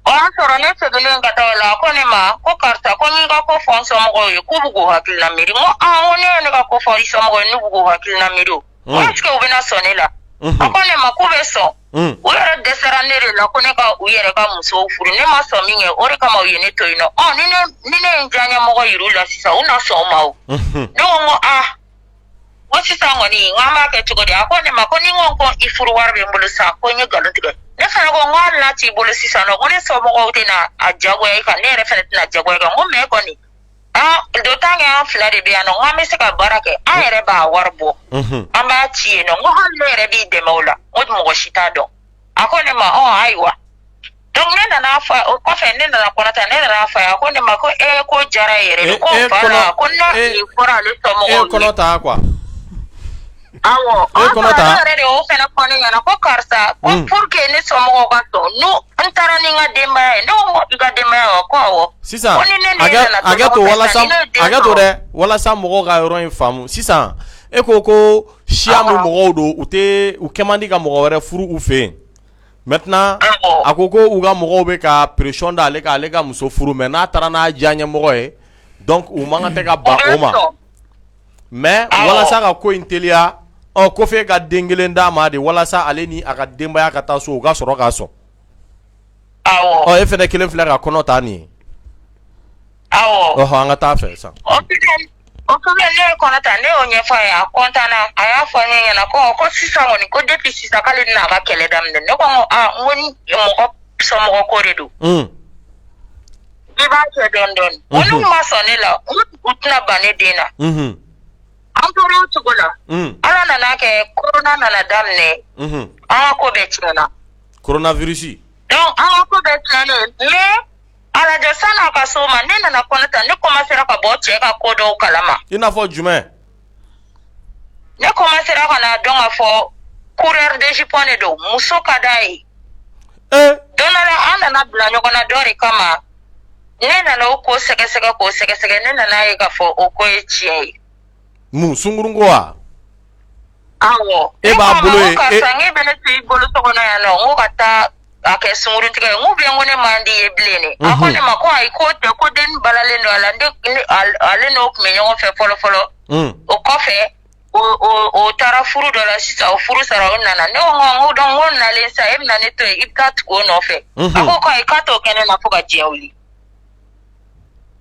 O y'a sɔrɔ ne seginnen ka taa o la, a ko ne ma ko karisa, ko n y'i ka ko fɔ n somɔgɔw ye, k'u bɛ k'u hakilina miiri. N ko aa, n ko ne ye ne ka ko fɔ i somɔgɔw ye, n'u bɛ k'u hakilina miiri o, ko est ce que u bɛna sɔn ne la? A ko ne ma k'u bɛ sɔn. U yɛrɛ dɛsɛra ne de la ko ne ka u yɛrɛ ka musow furu. Ne ma sɔn min kɛ, o de kama u ye ne to yen nɔ. Ɔ, ni ne ye n diyaɲɛmɔgɔ yir'u la sisan, u na sɔn o ma o. Ne ko n ko aa, n ko sisan kɔni, n ko an b'a kɛ cogo di? A ko ne ma ko ni n ko i furu wari bɛ n bolo sisan, ko n ye nkalon tigɛ. Ne fana ko n ko hali n'a t'i bolo sisan nɔ, ko ne somɔgɔw tɛna a jagoya i kan, ne yɛrɛ fana tɛna jagoya i kan. N ko mais kɔni an d'autant que an fila de bɛ yan nɔ, n ko an bɛ se ka baara kɛ, an yɛrɛ b'a wari bɔ, an b'a ci yen nɔ. N ko hali ne yɛrɛ b'i dɛmɛ o la, n ko mɔgɔ si t'a dɔn. A ko ne ma ɔ ayiwa. Donc ne nana fɔ, o kɔfɛ ne nana kɔnɔta, ne nana fɔ a ye, a ko ne ma ko ee, ko diyara e yɛrɛ de, ko voilà, ko n'a fɔra ale somɔgɔw ye. E kɔnɔ ta quoi. Awɔ, E kɔnɔ ta. Ne yɛrɛ de y'o fana fɔ ne ɲɛna ko karisa, ko pour que ne somɔgɔw ka sɔn, n'u n taara ni n ka denbaya ye. Ne ko i ka denbaya wa? Ko awɔ. Sisan Ko ni ne ne nana to hakɛ to ɲɔgɔn fɛ walasa sisan, ni ne ye den hakɛ to sɔrɔ. Dɛ, walasa mɔgɔw ka yɔrɔ in faamu, sisan e ko siya min mɔgɔw don, u tɛ, u kɛ man di ka mɔgɔ wɛrɛ furu u fɛ yen. Maintenant a ko ko u ka mɔgɔw bɛ ka pression da ale kan, ale ka muso furu, mais n'a taara n'a diyaɲɛmɔgɔ ye, donc u man kan tɛ ka ban o ma. Mais walasa ka ko in teliya, ɔ, ko f'e ka den kelen d'a ma de, walasa ale ni a ka denbaya ka taa so, u ka sɔrɔ k'a sɔn. Ɔ, e fana kelen filɛ ka kɔnɔ ta nin ye. Ɔhɔ, an ka taa fɛ sisan. O kɔfɛ ne ye kɔnɔ ta, ne y'o ɲɛfɔ a ye, a content na, a y'a fɔ ne ɲɛna ko sisan kɔni, ko depuis sisan k'ale bɛna a ka kɛlɛ daminɛ. Ne ko n ko aa, n ko ni mɔgɔ somɔgɔ ko de don, i b'a kɛ dɔɔni dɔɔni. Ko n'u ma sɔn ne la, u tɛna ban ne den na. An tora o cogo la. Ala nana kɛ corona nana daminɛ, an ka ko bɛɛ tiɲɛna. Coronavirus. Donc an ka ko bɛɛ tiɲɛnen, mais a lajɛ, san'a ka s'o ma, ne nana kɔnɔ ta, ne commencera ka bɔ cɛ ka ko dɔw kalama. I n'a fɔ jumɛn? Ne commencera ka na dɔn ka fɔ coureur de jupon de don, muso ka d'a ye. Don dɔ la, an nana bila ɲɔgɔn na dɔ de kama. Ne nana o ko sɛgɛsɛgɛ k'o sɛgɛsɛgɛ, ne nana ye k'a fɔ o ko ye tiɲɛ ye. Mun, sunkurun ko wa? Awɔ. E b'a bolo ye. Karisa, n k'e bɛ ne to i bolo so kɔnɔ yan nɔ, n ko ka taa a kɛ sunkuruntigɛ ye, n ko bien, ko ne man di ye bilen de. A ko ne ma ko ayi, k'o tɛ, ko den balalen don a la, ale n'o tun bɛ ɲɔgɔn fɛ fɔlɔ fɔlɔ. O kɔfɛ, o taara furu dɔ la sisan, o furu sara, o nana. Ne ko n ko donc, n ko nalen sisan, e bɛna ne to yen, i bɛ taa tugu o nɔfɛ? A ko ayi, k'a t'o kɛ ne la fo ka diɲɛ wuli.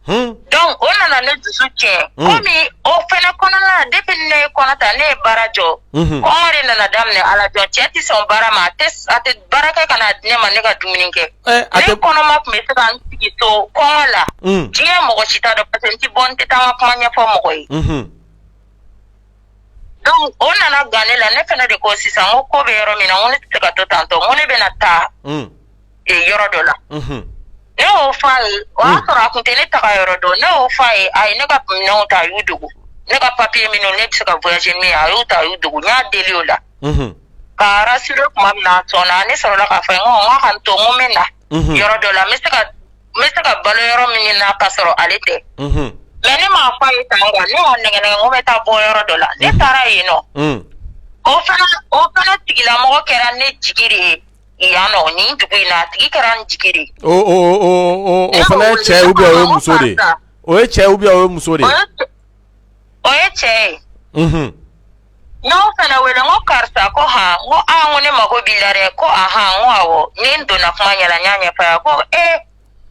Donc o nana ne dusu tiɲɛ. Komi o fɛnɛ kɔnɔna la, depuis ne ye kɔnɔ ta, ne ye baara jɔ. Kɔngɔ de nana daminɛ. Ala jɔn, cɛ tɛ sɔn baara ma, a tɛ baara kɛ ka na di ne ma ne ka dumuni kɛ. Ne kɔnɔma tun bɛ se ka n sigi so kɔngɔ la, diɲɛ mɔgɔ si t'a dɔn, parce que n ti bɔ, n tɛ taa n ka kuma ɲɛfɔ mɔgɔ ye. Donc o nana gan ne la. Ne fɛnɛ de ko sisan, n ko ko bɛ yɔrɔ min na, n ko ne tɛ se ka to tan tɔ, n ko ne bɛna taa yɔrɔ dɔ la. Ne y'o f'a ye, o y'a sɔrɔ a tun tɛ ne taga yɔrɔ dɔn. Ne y'o f'a ye, a ye ne ka minɛnw ta, a y'u dogo. Ne ka papier minnu ne bɛ se ka voyager min ye, a y'u ta, a y'u dogo. N y'a deli o la k'a rassurer. Tuma min na a sɔnna, ne sɔrɔla k'a fɔ n ko n k'a ka n to, n ko n bɛ na yɔrɔ dɔ la, n bɛ se ka balo yɔrɔ min na k'a sɔrɔ ale tɛ. Mais ne m'a fɔ a ye tan quoi, ne y'a nɛgɛ nɛgɛ, n ko n bɛ taa bɔ yɔrɔ dɔ la. Ne taara yen nɔ, o fana tigilamɔgɔ kɛra ne jigi de ye yan nɔ, nin dugu in na, a tigi kɛra n jigi de ye. O fana ye cɛ ye ou bien o ye muso de ye? O ye cɛ ou bien o ye muso de ye? O ye cɛ ye. N y'o fana wele, n ko karisa, ko han, n ko aa, n ko ne mako b'i la dɛ. Ko ahan, n ko awɔ. Ni n donna kuma ɲɛ la, n y'a ɲɛfɔ a ye, ko ee,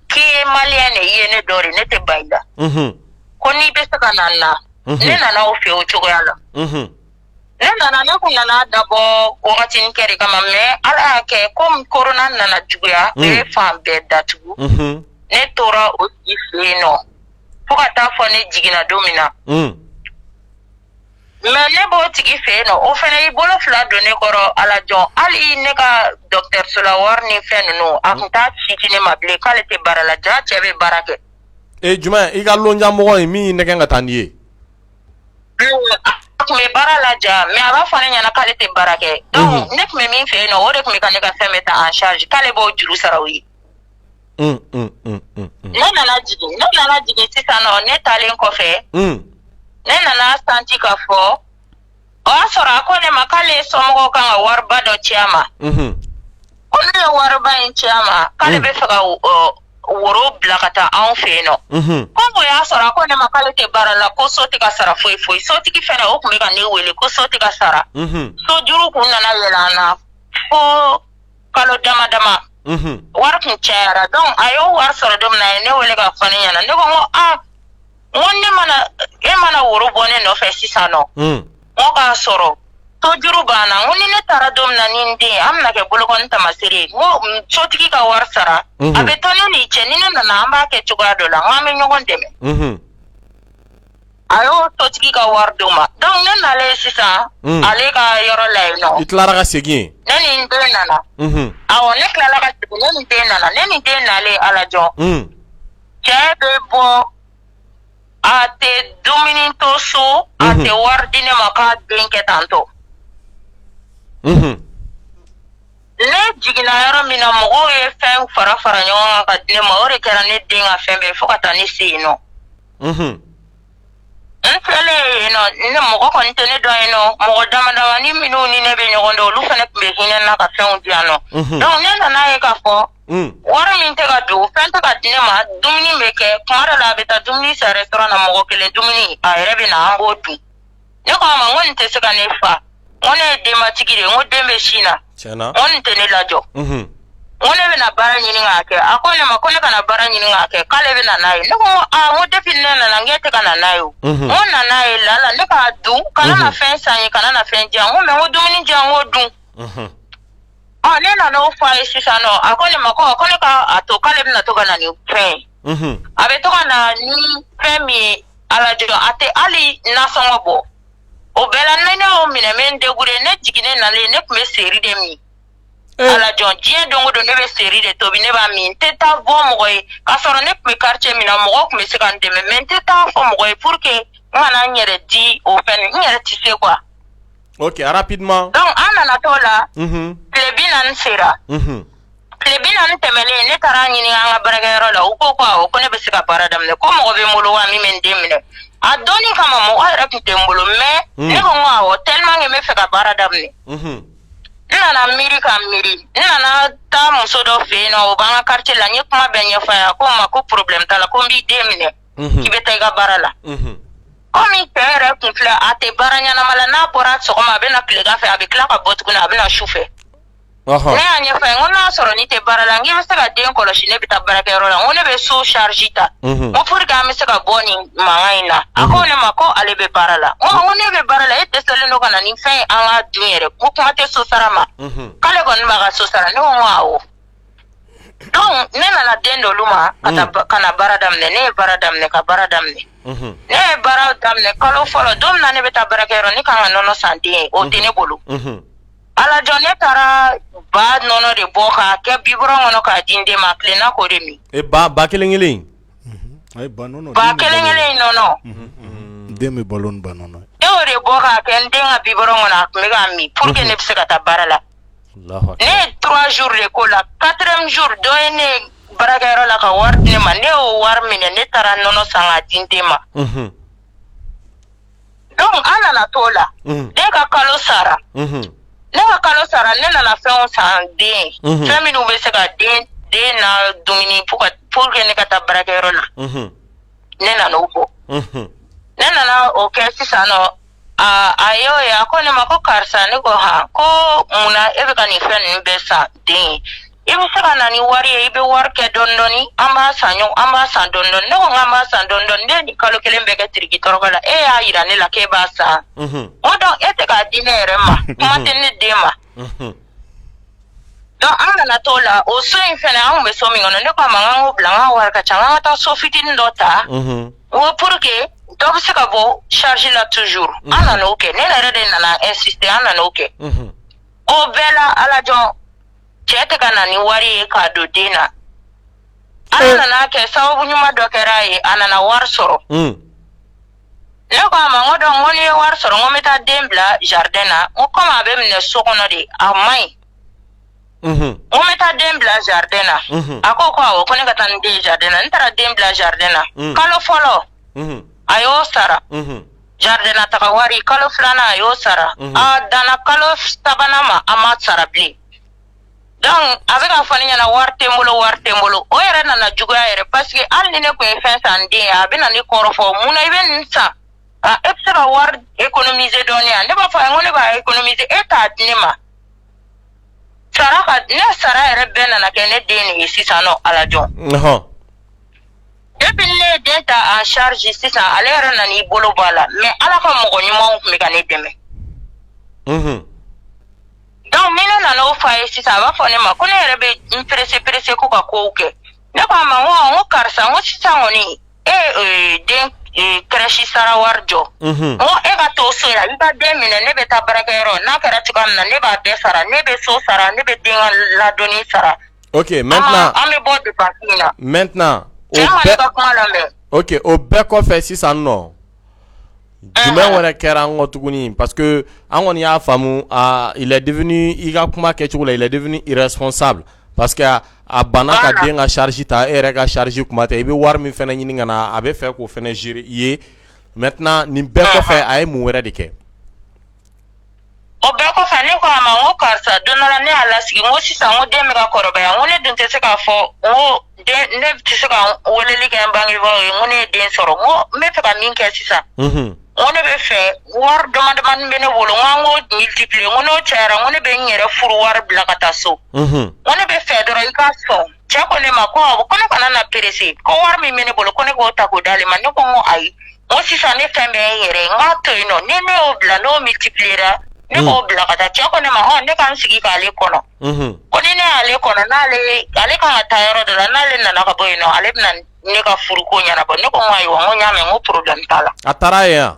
k'i ye malien de, i ye ne dɔ de, ne tɛ ban i la. Ko n'i bɛ se ka na n na. Ne nana o fɛ o cogoya la. Ne nana, ne kun nana dabɔ wagatinin kɛ de kama, mais Ala y'a kɛ, komi corona nana juguya, u ye fan bɛɛ datugu. Ne tora o tigi fɛ yen nɔ fo ka taa fɔ ne jiginna don min na. Mais ne b'o tigi fɛ yen nɔ, o fana y'i bolo fila don ne kɔrɔ. Ala jɔn, hali ne ka dɔgɔtɔrɔso la wari ni fɛn ninnu, a tun t'a si di ne ma bilen, k'ale tɛ baara la, ja cɛ bɛ baara kɛ. E jumɛn, i ka lonjamɔgɔ in min y'i nɛgɛn ka taa n'i ye? A tun bɛ baara la ja, mais a b'a fɔ ne ɲɛna k'ale tɛ baara kɛ. Donc ne tun bɛ min fɛ yen nɔ, o de tun bɛ ka ne ka fɛn bɛɛ ta en charge, k'ale b'o juru sara o ye. Ne nana jigin sisan nɔ, ne taalen kɔfɛ, ne nana senti k'a fɔ o y'a sɔrɔ a ko ne ma k'ale somɔgɔw kan ka wariba dɔ ci a ma. Ko ne ye wariba in ci a ma, k'ale bɛ fɛ ka woro bila ka taa anw fɛ yen nɔ. Komi o y'a sɔrɔ a ko ne ma k'ale tɛ baara la, ko so tɛ ka sara foyi foyi, sotigi fɛnɛ o tun bɛ ka ne wele ko so tɛ ka sara. Sojuru kun nana yɛlɛ an na fo kalo dama dama. Wari kun cayara. Donc a y'o wari sɔrɔ don min na, a ye ne wele k'a fɔ ne ɲɛna. Ne ko n ko aa, n ko ne mana e mana woro bɔ ne nɔfɛ sisan nɔ, n ko k'a sɔrɔ sojuru banna, n ko ni ne taara don min na ni n den, an bɛna kɛ bolokɔni tamasere ye. N ko sotigi ka wari sara, a bɛ to ne n'i cɛ, ni ne nana, an b'a kɛ cogoya dɔ la, n ko an bɛ ɲɔgɔn dɛmɛ. A y'o sotigi ka wari d'o ma. Donc ne nalen sisan ale ka yɔrɔ la yen nɔ. I tilara ka segin yen? Ne ni n den nana. Awɔ, ne tilala ka segin, ne ni n den nana. Ne ni n den nalen, Ala jɔn, cɛ bɛ bɔ, a tɛ dumuni to so, a tɛ wari di ne ma k'a den kɛ tan tɔ. Ne jiginna yɔrɔ min na, mɔgɔw ye fɛn fara fara ɲɔgɔn kan ka di ne ma, o de kɛra ne den ka fɛn bɛɛ fo ka taa ne se yen nɔ. N selen yen nɔ, ne mɔgɔ kɔni tɛ ne dɔn yen nɔ, mɔgɔ dama damani minnu ni ne bɛ ɲɔgɔn dɔn, olu fana tun bɛ hinɛ n na ka fɛnw di yan nɔ. Donc ne nana ye k'a fɔ wari min tɛ ka don, fɛn tɛ ka di ne ma, dumuni bɛ kɛ kuma dɔ la, a bɛ taa dumuni san restaurant na, mɔgɔ kelen dumuni, a yɛrɛ bɛ na, an b'o dun. Ne ko a ma, n ko nin tɛ se ka ne fa, n ko ne ye denbatigi de ye, n ko den bɛ sin na, n ko nin tɛ ne lajɔ, n ko ne bɛna baara ɲini k'a kɛ. A ko ne ma ko ne kana baara ɲini k'a kɛ, k'ale bɛ na n'a ye. Ne ko aa, n ko depuis ne nana, n k'e tɛ ka na n'a ye o. N ko na n'a ye lala ne k'a dun, kana na fɛn san ye, kana na fɛn di yan. N ko mais n ko dumuni di yan, n k'o dun. Ɔ, ne nana o fɔ a ye sisan nɔ, a ko ne ma ko ne ka a to, k'ale bɛna to ka na ni fɛn ye. A bɛ to ka na ni fɛn min ye, Alajɔ, a tɛ hali nasɔngɔ bɔ. O bɛɛ la, ne y'o minɛ, n bɛ n débrouiller. Ne jiginnen nalen, ne tun bɛ seri de min. Alajɔ, diɲɛ don o don, ne bɛ seri de tobi, ne b'a min. N tɛ taa bɔ mɔgɔ ye, k'a sɔrɔ ne tun bɛ quartier min na, mɔgɔw tun bɛ se ka n dɛmɛ, mais n tɛ taa fɔ mɔgɔ ye pour que n kana n yɛrɛ di o fɛn, n yɛrɛ tɛ se quoi. Ok, rapidement. Donc an nana t'o la, tile 40 sera. Tile 40 tɛmɛnen, ne taara ɲini an ka baarakɛyɔrɔ la. U ko ko awɔ, ko ne bɛ se ka baara daminɛ, ko mɔgɔ bɛ n bolo wa min bɛ n den minɛ. A dɔnni kama, mɔgɔ yɛrɛ tun tɛ n bolo, mais ne ko n ko awɔ, tellement que n bɛ fɛ ka baara daminɛ. N nana miiri ka miiri, n nana taa muso dɔ fɛ yen nɔ, o b'an ka quartier la. N ye kuma bɛɛ ɲɛfɔ a ye. A ko n ma ko problème t'a la, ko n b'i den minɛ, k'i bɛ taa i ka baara la. Komi cɛ yɛrɛ kun filɛ, a tɛ baara ɲɛnama la. N'a bɔra sɔgɔma, a bɛ na tilegan fɛ, a bɛ tila ka bɔ tuguni, a bɛ na su fɛ. Ne y'a ɲɛfɔ a ye, n ko n'a sɔrɔ n'i tɛ baara la, n k'i bɛ se ka den kɔlɔsi, ne bɛ taa baarakɛyɔrɔ la, n ko ne bɛ so charge ta, n ko pour que an bɛ se ka bɔ nin mankan in na. A ko ne ma ko ale bɛ baara la. N ko ne bɛ baara la, e dɛsɛlen don ka na ni fɛn ye an ka dun yɛrɛ, ko kuma tɛ so sara ma. K'ale kɔni b'a ka so sara. Ne ko n ko awɔ. Donc ne nana den d'olu ma ka taa ka na baara daminɛ. Ne ye baara daminɛ ka baara daminɛ. Ne ye baara daminɛ kalo fɔlɔ, don min na ne bɛ taa baarakɛyɔrɔ, ne kan ka nɔnɔ san den ye, o tɛ ne bolo. Alajɔ, ne taara ba nɔnɔ de bɔ k'a kɛ biberon kɔnɔ k'a di n den ma tilenna k'o de min. E ba ba kelen kelen? Ba kelen kelen nɔnɔ. Den bɛ balo ni ba nɔnɔ. Ne y'o de bɔ k'a kɛ n den ka biberon kɔnɔ, a tun bɛ k'a min pour que ne bɛ se ka taa baara la. Ne ye 3 jours de k'o la. Quatrième jour, dɔ ye ne baarakɛyɔrɔ la ka wari di ne ma. Ne y'o wari minɛ, ne taara nɔnɔ san k'a di n den ma. Donc an nana t'o la. Den ka kalo sara, ne ka kalo sara, ne nana fɛnw san den ye, fɛn minnu bɛ se ka den na dumuni pour que ne ka taa baarakɛyɔrɔ la. Ne nana o bɔ, ne nana o kɛ sisan nɔ. A y'o ye, a ko ne ma ko karisa. Ne ko han. Ko munna e bɛ ka nin fɛn ninnu bɛɛ san den ye? I bɛ se ka na ni wari ye, i bɛ wari kɛ dɔɔni dɔɔni, an b'a san ɲɔgɔn, an b'a san dɔɔni dɔɔni. Ne ko k'an b'a san dɔɔni dɔɔni, ne ye nin kalo kelen bɛɛ kɛ tiriki tɔrɔkɔ la, e y'a yira ne la k'e b'a san. N ko donc e tɛ k'a di ne yɛrɛ ma, kuma tɛ ne den ma. Donc an nana t'o la. O so in fɛnɛ, an kun bɛ so min kɔnɔ, ne ko a ma k'an k'o bila, n k'a wari ka ca, k'an ka taa so fitinin dɔ ta. N ko pour que dɔ bɛ se ka bɔ charge la toujours. An nana o kɛ, ne yɛrɛ de nana insister, an nana o kɛ. O bɛɛ la, alajɔ, cɛ tɛ ka na ni wari ye k'a don den na. Ala nana kɛ sababu ɲuman dɔ kɛra a ye, a nana wari sɔrɔ. Ne ko a ma, n ko donc, n ko n'i ye wari sɔrɔ, n ko n bɛ taa den bila jardin na. N ko komi a bɛ minɛ so kɔnɔ de, a man ɲi. N ko n bɛ taa den bila jardin na. A ko ko awɔ, ko ne ka taa ni den ye jardin na. N taara den bila jardin na. Kalo fɔlɔ, a y'o sara, jardin na taga wari. Kalo filanan, a y'o sara. A danna kalo sabanan ma, a ma sara bilen. Donc a bɛ k'a fɔ ne ɲɛna wari tɛ n bolo, wari tɛ n bolo. O yɛrɛ nana juguya yɛrɛ, parce que hali ni ne tun ye fɛn san n den ye, a bɛ na ne kɔrɔfɔ: mun na i bɛ nin san? E bɛ se ka wari économiser dɔɔnin yan. Ne b'a fɔ a ye, n ko ne b'a économiser, e t'a di ne ma. Sara ka ne sara yɛrɛ bɛɛ nana kɛ ne den de ye sisan nɔ, alajɔ. Depuis ne ye den ta en charge sisan, ale yɛrɛ nana i bolo bɔ a la, mais Ala ka mɔgɔ ɲumanw tun bɛ ka ne dɛmɛ. Donc ni ne nana o f'a ye sisan, a b'a fɔ ne ma ko ne yɛrɛ bɛ n pressé pressé ko ka kow kɛ. Ne ko a ma, n ko karisa, n ko sisan kɔni e den crèche sara wari jɔ. N ko e ka to so yan, i ka den minɛ, ne bɛ taa baarakɛyɔrɔ. N'a kɛra cogoya min na, ne b'a bɛɛ sara, ne bɛ so sara, ne bɛ den ka ladonni sara. Ok, maintenant. An bɛ bɔ dépense in na. Maintenant. Cɛ ma ne ka kuma lamɛn. Ok, o bɛɛ kɔfɛ sisan nɔ, jumɛn wɛrɛ kɛra an kɔ tuguni? Parce que an kɔni y'a faamu, il est devenu, i ka kuma kɛcogo la, il est devenu irresponsable, parce que a banna ka den ka charge ta, e yɛrɛ ka charge kuma tɛ. I bɛ wari min fana ɲini ka na, a bɛ fɛ k'o fana gérer i ye. Maintenant, nin bɛɛ kɔfɛ, a ye mun wɛrɛ de kɛ? O bɛɛ kɔfɛ, ne ko a ma, n ko karisa, don dɔ la ne y'a lasigi, n ko sisan, n ko den bɛ ka kɔrɔbaya, n ko ne dun tɛ se k'a fɔ, n ko den, ne tɛ se ka weleli kɛ n bangebaaw ye n ko ne ye den sɔrɔ. N ko n bɛ fɛ ka min kɛ sisan, n ko ne bɛ fɛ wari dama damani bɛ ne bolo, n ko an k'o multiplier. N ko n'o cayara, n ko ne bɛ n yɛrɛ furu wari bila ka taa so. N ko ne bɛ fɛ dɔrɔn i ka sɔn. Cɛ ko ne ma ko awɔ, ko ne kana na pressé, ko wari min bɛ ne bolo, ko ne k'o ta k'o d'ale ma. Ne ko n ko ayi, n ko sisan ne fɛn bɛɛ ye n yɛrɛ ye, n k'a to yen nɔ. Ni ne y'o bila, n'o multiplier ra, ne b'o bila ka taa. Cɛ ko ne ma hɔn, ne ka n sigi k'ale kɔnɔ, ko ni ne y'ale kɔnɔ, n'ale ale kan ka taa yɔrɔ dɔ la, n'ale nana ka bɔ yen nɔ, ale bɛna ne ka furuko ɲɛnabɔ. Ne ko n ko ayiwa, n ko n y'a mɛn, n ko problème t'a la. A taara yen wa?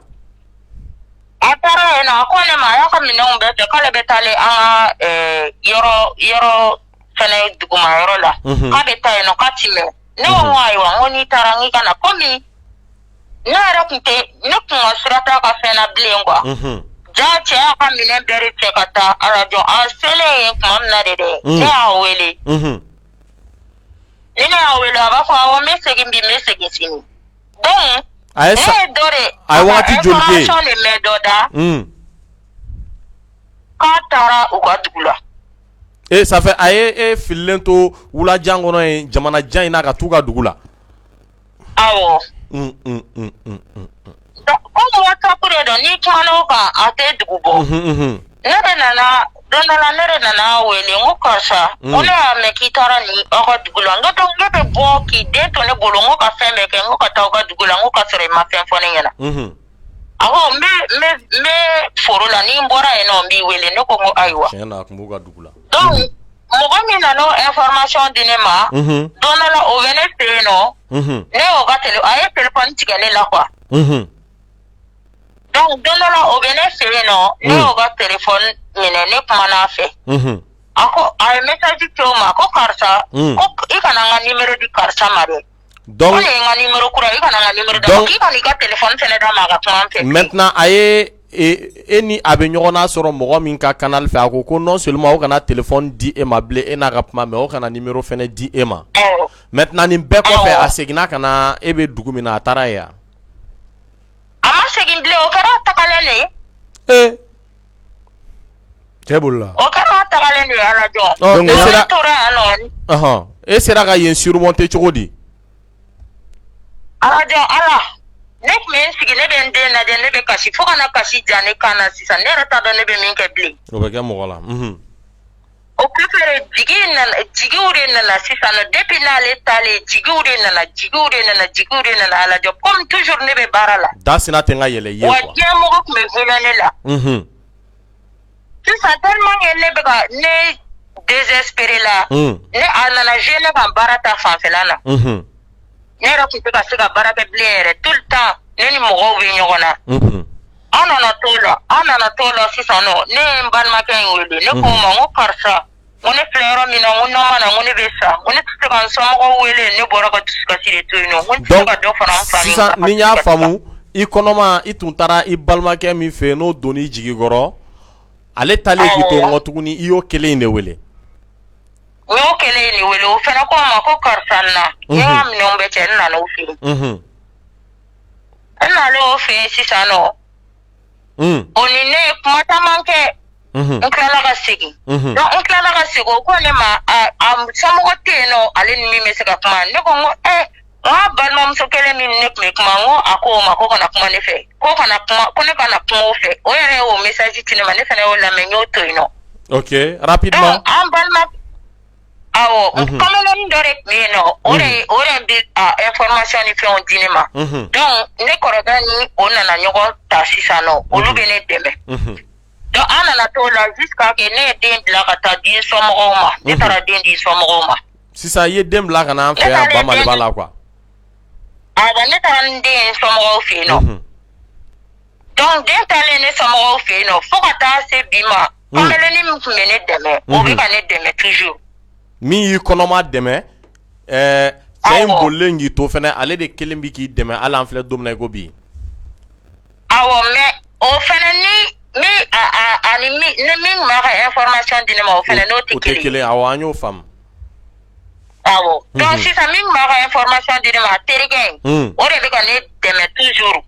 A taara yen nɔ. A ko ne ma, a y'a ka minɛnw bɛɛ cɛ, k'ale bɛ taalen an ka yɔrɔ yɔrɔ fɛnɛ duguma yɔrɔ la, k'a bɛ taa yen nɔ, k'a ti mɛn. Ne ko n ko ayiwa, n ko n'i taara, n k'i ka na. Komi ne yɛrɛ tun tɛ, ne kun ka sira t'a ka fɛn na bilen quoi. Ja, cɛ y'a ka minɛn bɛɛ de cɛ ka taa. Alajɔ, a selen yen tuma min na de dɛ, ne y'a wele. Ni ne y'a wele, a b'a fɔ awɔ, n bɛ segin bi, n bɛ segin sini. Donc A ye ne sa ye dɔ de a ye wagati joli kɛ yen? Information de mɛn dɔ da k'a taara u ka dugu la. E, ça fait a ye e fililen to wulajan kɔnɔ yen, jamana jan in na, ka t'u ka dugu la. Awɔ. Donc comme WhatsApp de don, n'i kumana o kan, a tɛ dugu bɔ. Ne de nana don dɔ la, ne de nana wele, n ko karisa, n ko ne y'a mɛn k'i taara nin aw ka dugu la, n ko donc ne bɛ bɔ k'i den to ne bolo, n ko ka fɛn bɛɛ kɛ, n ko ka taa aw ka dugu la, n ko ka sɔrɔ i ma fɛn fɔ ne ɲɛna. A ko n bɛ n bɛ n bɛ foro la, ni n bɔra yen nɔ, n b'i wele. Ne ko n ko ayiwa. Tiɲɛ na, a tun b'u ka dugu la. Donc mɔgɔ min nana o information di ne ma, don dɔ la o bɛ ne fɛ yen nɔ, ne y'o ka télé, a ye téléphone tigɛ ne la quoi. Donc don dɔ la o bɛ ne fɛ yen nɔ, ne y'o ka téléphone minɛ, ne kumana a fɛ. A ko a ye message ci o ma ko karisa, ko i kana n ka numéro di karisa ma dɛ. Donc ko nin ye n ka numéro kura ye, i kana n ka numéro d'a ma, k'i kana i ka téléphone fɛnɛ d'a ma a ka kuma an fɛ. Maintenant, a ye e ni a bɛ ɲɔgɔn na sɔrɔ mɔgɔ min ka canal fɛ, a ko ko non seulement o kana téléphone di e ma bilen, e n'a ka kuma, mais o kana numéro fɛnɛ di e ma. Maintenant, nin bɛɛ kɔfɛ, a seginna ka na e bɛ dugu min na, a taara yen. A ma segin bilen, o kɛra tagalen de ye. Ee! Cɛ bolila. O kɛra tagalen de ye, ala jɔn. Donc, e sera ne tora yan nɔ. Ɔhɔn, e sera ka yen surmonter cogo di? Ala jɔn, ala, ne tun bɛ n sigi, ne bɛ n den lajɛ, ne bɛ kasi fo ka na kasi ja ne kan na. Sisan ne yɛrɛ t'a dɔn ne bɛ min kɛ bilen. O bɛ kɛ mɔgɔ la. O kɔfɛ de, jigi nana, jigiw de nana sisan nɔ. Depuis n'ale taalen, jigiw de nana, jigiw de nana, jigiw de nana, ala jɔ. Comme toujours ne bɛ baara la. Da sina tɛ n ka yɛlɛ i ye wa quoi. Diɲɛ mɔgɔ tun bɛ wele ne la. Sisan, tellement que ne bɛ ka ne désespéré la, ne a nana jouer ne kan baara ta fanfɛla la. Ne yɛrɛ tun tɛ ka se ka baara kɛ bilen yɛrɛ. Tout le temps ne ni mɔgɔw bɛ ɲɔgɔn na. An nana t'o la, an nana t'o la sisan nɔ, ne ye n balimakɛ in wele, ne ko o ma, n ko karisa, n ko ne filɛ yɔrɔ min na, n ko nɔma na, n ko ne bɛ sa, n ko ne tɛ se ka n somɔgɔw wele, ne bɔra ka dusukasi de to yen nɔ, n ko n tɛ se ka dɔ fara n fa ni n Sisan ba ni n y'a dusukasi kan. faamu, i kɔnɔma, i tun taara i balimakɛ min fɛ yen, n'o donn'i jigi kɔrɔ, ale taalen k'i to n kɔ tuguni, i y'o kelen in de wele. N y'o kelen in de wele, o fana ko n ma ko karisa na, n ye n ka minɛnw bɛɛ cɛ, n nana o fɛ yen. N nalen o fɛ yen sisan nɔ, o ni ne ye kuma caman kɛ. N tilala ka segin. Donc n tilala ka segin, o ko ne ma a somɔgɔ tɛ yen nɔ, ale ni min bɛ se ka kuma. Ne ko n ko n k'a balimamuso kelen min ne tun bɛ kuma, n ko a ko o ma ko kana kuma ne fɛ, ko kana kuma, ko ne kana kuma o fɛ. O yɛrɛ y'o message ci ne ma, ne fana y'o lamɛn, n y'o to yen nɔ. Ok, rapidement. Donc an balima, awɔ, kamalennin dɔ de tun bɛ yen nɔ, o de bɛ a information ni fɛnw di ne ma. Donc ne kɔrɔkɛ ni o nana ɲɔgɔn ta sisan nɔ, olu bɛ ne dɛmɛ. Donc an nana t'o la jusqu'à que ne ye den bila ka taa di somɔgɔw ma. Ne taara den di somɔgɔw ma. Sisan i ye den bila ka na an fɛ yan Bamaliba la quoi. Awɔ, ne taara n den ye somɔgɔw fɛ yen nɔ. Donc den taalen ne somɔgɔw fɛ yen nɔ, fo ka taa se bi ma, kamalennin min tun bɛ ne dɛmɛ, o bɛ ka ne dɛmɛ toujours. Min y'i kɔnɔma dɛmɛ, cɛ in bolilen k'i to fɛnɛ, ale de kelen bi k'i dɛmɛ hali an filɛ don min na i ko bi. Awɔ, mais o fɛnɛ ni min a a ani min ni min tun b'a ka information di ne ma, o fɛnɛ n'o tɛ O tɛ kelen ye. kelen, awɔ, an y'o faamu. Awɔ. Donc sisan min tun b'a ka information di ne ma, a terikɛ in, o de bɛ ka ne dɛmɛ toujours.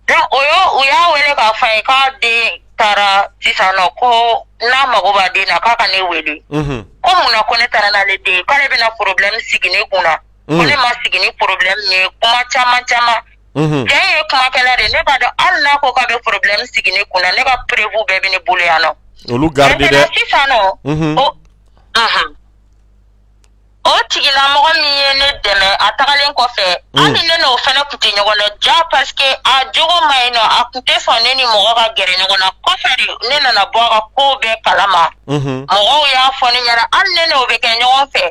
Donc o y'o u y'a wele k'a fɔ a ye k'a den taara sisan nɔ, ko n'a mago b'a den na, k'a ka ne wele. Ko munna ko ne taara n'ale den ye, k'ale bɛna problème sigi ne kunna. Ko ne ma sigi ni problème ye, kuma caman caman. Cɛ in ye kumakɛla de ye, ne b'a dɔn hali n'a ko k'a bɛ problème sigi ne kunna, ne ka preuve bɛɛ bɛ ne bolo yan nɔ. Olu garde dɛ. Maintenant sisan nɔ, o tigilamɔgɔ min ye ne dɛmɛ a tagalen kɔfɛ, hali ne n'o fɛnɛ tun tɛ ɲɔgɔn dɔn ja, parce que a jogo ma ɲi nɔ, a tun tɛ sɔn ne ni mɔgɔ ka gɛrɛ ɲɔgɔn na. Kɔfɛ de ne nana bɔ a ka ko bɛɛ kalama. Mɔgɔw y'a fɔ ne ɲɛna, hali ne n'o bɛ kɛ ɲɔgɔn fɛ,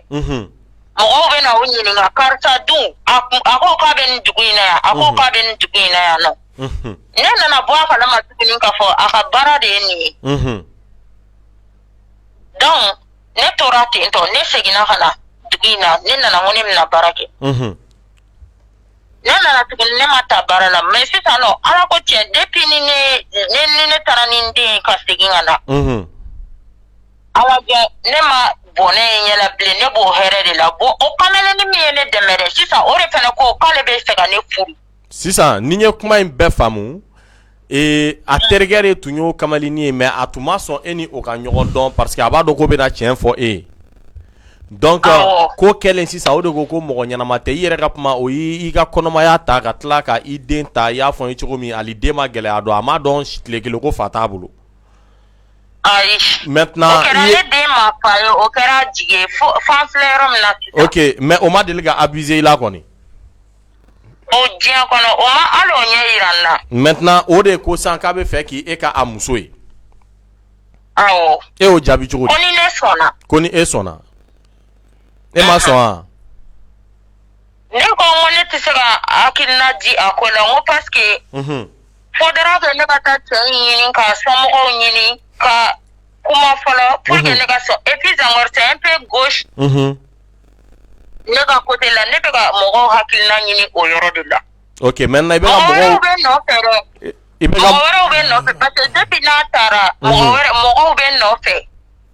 mɔgɔw bɛ na o ɲininka, karisa dun, a kun a ko k'a bɛ nin dugu in na yan, a ko k'a bɛ nin dugu in na yan nɔ. Ne nana bɔ a kalama tuguni k'a fɔ a ka baara de ye nin ye. Donc ne tora ten tɔ, ne seginna ka na dugu in na, ne nana ko ne bɛna baara kɛ. Ne nana tuguni, ne ma taa baara la, mais sisan nɔ, ala ko tiɲɛ, depuis ni ne ne ni ne taara ni n den ye ka segin ka na, ala jɛ, ne ma bɔnɛ ye ɲɛ la bilen, ne b'o hɛrɛ de la. Bon, o kamalennin min ye ne dɛmɛ dɛ, sisan o de fana ko k'ale bɛ fɛ ka ne furu. Sisan ni n ye kuma in bɛɛ faamu, a terikɛ de tun y'o kamalennin ye, mais a tun ma sɔn e ni o ka ɲɔgɔn dɔn parce que a b'a dɔn k'o bɛna tiɲɛ fɔ e ye. Donc ko kɛlen sisan, o de ko ko mɔgɔ ɲɛnama tɛ. I yɛrɛ ka kuma, o y'i ka kɔnɔmaya ta ka tila ka i den ta. I y'a fɔ n ye cogo min, hali den ma gɛlɛya dɔn, a m'a dɔn tile kelen ko fa t'a bolo. Ayi. Maintenant o kɛra ne den ma fa ye, o kɛra jigi ye fo an filɛ yɔrɔ min na sisan. Ok, mais o ma deli ka abuser i la kɔni? O diɲɛ kɔnɔ, o ma hali o ɲɛ yira n na. Maintenant o de ko sisan k'a bɛ fɛ k'i e ka a muso ye. Awɔ. E y'o jaabi cogo di? Ko ni ne sɔnna. Ko ni e sɔnna. E ma sɔn wa? Ne ko n ko ne tɛ se ka hakilina di a ko la, n ko parce que faudra que ne ka taa cɛ in ɲini, ka somɔgɔw ɲini, ka kuma fɔlɔ pour que ne ka sɔn. Et puis encore, c'est un peu gauche ne ka côté la. Ne bɛ ka mɔgɔw hakilina ɲini o yɔrɔ de la. Ok, maintenant i bɛ ka mɔgɔ mɔgɔw wɛrɛw bɛ nɔfɛ dɛ. I bɛ ka Mɔgɔ wɛrɛw bɛ nɔfɛ parce que depuis n'a taara, mɔgɔ wɛrɛ, mɔgɔw bɛ nɔfɛ.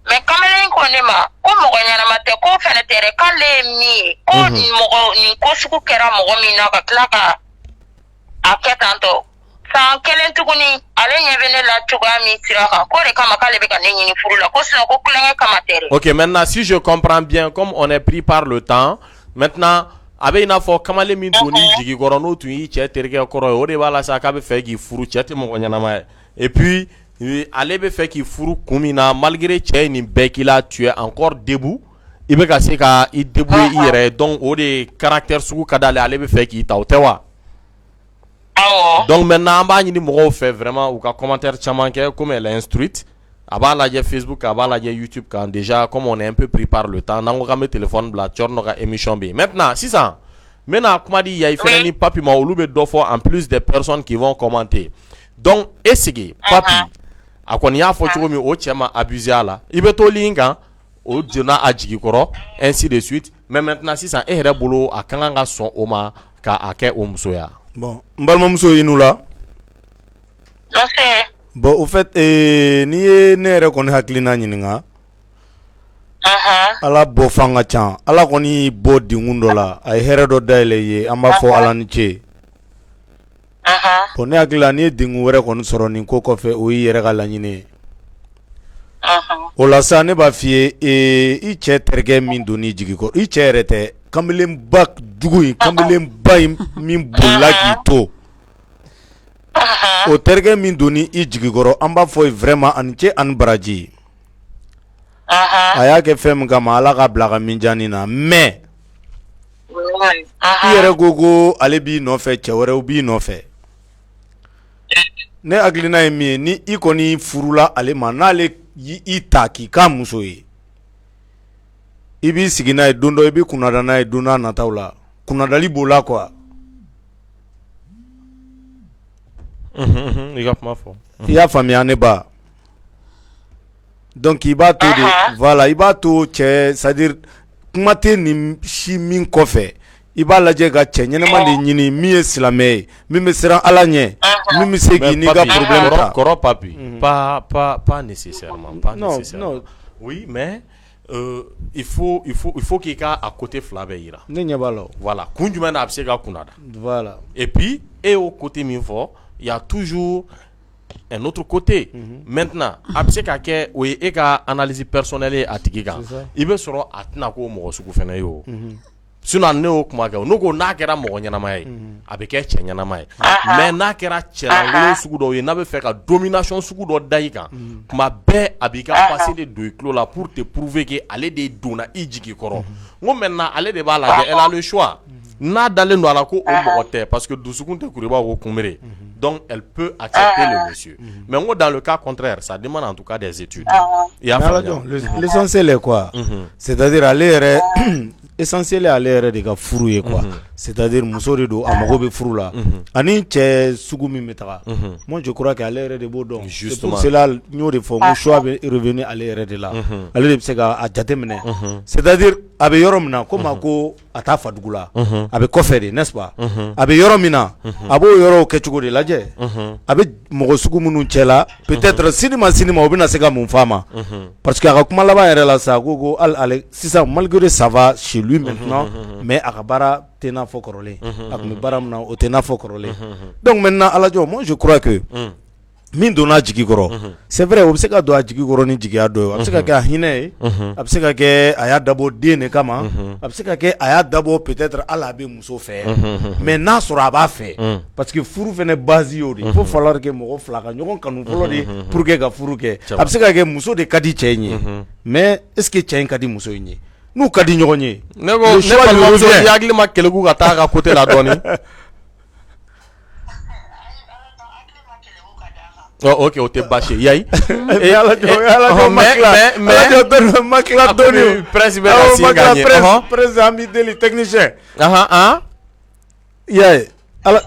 Mais kamalen ko ne ma ko mɔgɔ ɲɛnama tɛ, k'o fɛnɛ tɛ dɛ, k'ale ye min ye, ko mɔgɔ nin ko sugu kɛra mɔgɔ min na ka tila ka a kɛ tantɔ san kelen tuguni, ale ɲɛ bɛ ne la cogoya min sira kan, k'o de kama k'ale bɛ ka ne ɲini furu la, ko sinon ko kulonkɛ kama tɛ dɛ. Ok, maintenant si je comprends bien, comme on est pris par le temps, maintenant a bɛ i n'a fɔ kamalen min donn'i jigi kɔrɔ, n'o tun y'i cɛ terikɛ kɔrɔ ye, o de b'a la sa k'a bɛ fɛ k'i furu. Cɛ tɛ mɔgɔ ɲɛnama ye. Et puis ale bɛ fɛ k'i furu kun min na, malgré cɛ ye nin bɛɛ k'i la, tu es encore debout, i bɛ ka se ka i débrouiller i yɛrɛ ye. Donc o de caractère sugu ka d'ale, ale bɛ fɛ k'i ta, o tɛ wa? Awɔ. Donc maintenant an b'a ɲini mɔgɔw fɛ vraiment u ka commentaire caman kɛ. Comme elle est instruite, a b'a lajɛ Facebook kan, a b'a lajɛ YouTube kan. Déjà, comme on est un peu pris par le temps, n'an ko k'an bɛ téléphone bila, Thierno ka émission bɛ yen. Maintenant sisan n bɛna kuma di Yayi fɛnɛ ni Papi ma, olu bɛ dɔ fɔ en plus des personnes qui vont commenter. Donc e sigi Papi, a kɔni y'a fɔ cogo min, o cɛ ma abuser a la, i bɛ to ligne kan, o donna a jigi kɔrɔ, ainsi de suite. Mais maintenant sisan, e yɛrɛ bolo, a ka kan ka sɔn o ma ka a kɛ o muso ya? Bon, n balimamuso, i nu la. Nse. Bon, au fait, n'i ye ne yɛrɛ kɔni hakilina ɲininka, Ala bɔ fan ka ca. Ala kɔni y'i bɔ denkun dɔ la, a ye hɛrɛ dɔ dayɛlɛ i ye, an b'a fɔ Ala ni ce. Bon, ne hakili la, n'i ye denkun wɛrɛ kɔni sɔrɔ nin ko kɔfɛ, o y'i yɛrɛ ka laɲini ye. O la sa, ne b'a f'i ye, i cɛ terikɛ min donn'i jigi kɔrɔ, i cɛ yɛrɛ tɛ, kamalenba jugu in, kamalenba in min bolila k'i to, o terikɛ min donni i jigi kɔrɔ, an b'a fɔ ye vraiment ani ce ani baraji. A y'a kɛ fɛn min kama, Ala k'a bila ka min diya na. Mais i yɛrɛ ko ko ale b'i nɔfɛ, cɛ wɛrɛw b'i nɔfɛ. Ne hakilina ye min ye, ni i kɔni furula ale ma, n'ale i ta k'i k'a muso ye, i b'i sigi n'a ye don dɔ, i b'i kunnada n'a ye don n'a nataw la. Kunnadali b'o la quoi. I ka kuma fɔ. I y'a faamuya ne ba? Donc i b'a to de, voilà, i b'a to cɛ, c'est à dire kuma tɛ nin si min kɔfɛ, i b'a lajɛ ka cɛ ɲɛnama de ɲini min ye silamɛ ye, min bɛ siran Ala ɲɛ, min bɛ se k'i n'i ka problème ta. Kɔrɔ Papi, pas nécessairement, pas nécessairement. Oui, mais il faut k'i ka a côté fila bɛɛ yira. Ne ɲɛ b'a la. Voilà, kun jumɛn na a bɛ se ka kunnada? Voilà. Et puis e y'o côté min fɔ, il y a toujours un autre côté. Maintenant a bɛ se ka kɛ o ye e ka analyse personnelle ye a tigi kan. I bɛ sɔrɔ a tɛna k'o mɔgɔ sugu fana ye o. Sinon ne y'o kuma kɛ, ne ko n'a kɛra mɔgɔ ɲɛnama ye, a bɛ kɛ cɛ ɲɛnama ye. Mais n'a kɛra cɛlankolon sugu dɔw ye, n'a bɛ fɛ ka domination sugu dɔ da i kan, tuma bɛɛ a b'i ka passé de don i tulo la pour te prouver que ale de donna i jigi kɔrɔ. N ko maintenant ale de b'a lajɛ, elle a le choix. N'a dalen don a la ko o mɔgɔ tɛ, parce que dusukun tɛ kuru i b'a fɔ ko kunbere, donc elle peut accepter le monsieur. Mais n ko dans le cas contraire, ça demande en tout cas des études. I y'a faamuya? L'essentiel est quoi? C'est-à-dire ale yɛrɛ, essentiel ye ale yɛrɛ de ka furu ye quoi. C'est-à-dire muso de don, a mago bɛ furu la ani cɛ sugu min bɛ taga, moi je crois que ale yɛrɛ de b'o dɔn. C'est pour cela n y'o de fɔ n ko choix bɛ revenir ale yɛrɛ de la, ale de bɛ se k'a jateminɛ, c'est-à-dire a bɛ yɔrɔ min na komi a ko a t'a fadugu la, a bɛ kɔfɛ de, n'est-ce pas? A bɛ yɔrɔ min na, a b'o yɔrɔw kɛcogo de lajɛ, a bɛ mɔgɔ sugu minnu cɛ la, peut-être sini ma sini ma o bɛna se ka mun f'a ma, parce que a ka kuma laban yɛrɛ la sa, a ko ko hali ale sisan, malgré ça va chez lui maintenant, mais a ka baara tɛ n'a fɔ kɔrɔlen, a tun bɛ baara min na, o tɛ n'a fɔ kɔrɔlen. Donc maintenant, Alajɔ, moi je crois que min donna a jigi kɔrɔ, c'est vrai, o bɛ se ka don a jigi kɔrɔ ni jigiya dɔ ye, a bɛ se ka kɛ a hinɛ ye, a bɛ se ka kɛ a y'a dabɔ den de kama, a bɛ se ka kɛ a y'a dabɔ peut-être hali a bɛ muso fɛ, mais n'a sɔrɔ a b'a fɛ, parce que furu fana base y'o de ye, il faut falloir que mɔgɔ fila ka ɲɔgɔn kanu fɔlɔ de pour que ka furu kɛ. A bɛ se ka kɛ muso de ka di cɛ in ye, mais est-ce que cɛ in ka di muso in ye? N'u ka di ɲɔgɔn ye. Ne ko ne balimamuso, i hakili ma keleku ka taa a ka côté la dɔɔni. Oh, ok, o tɛ baasi ye. Yayi. Mais ma tila dɔɔni. Prince bɛ ka sin ka ɲɛ. Prince, an b'i deli, technicien. Ahan han. I y'a ye ala.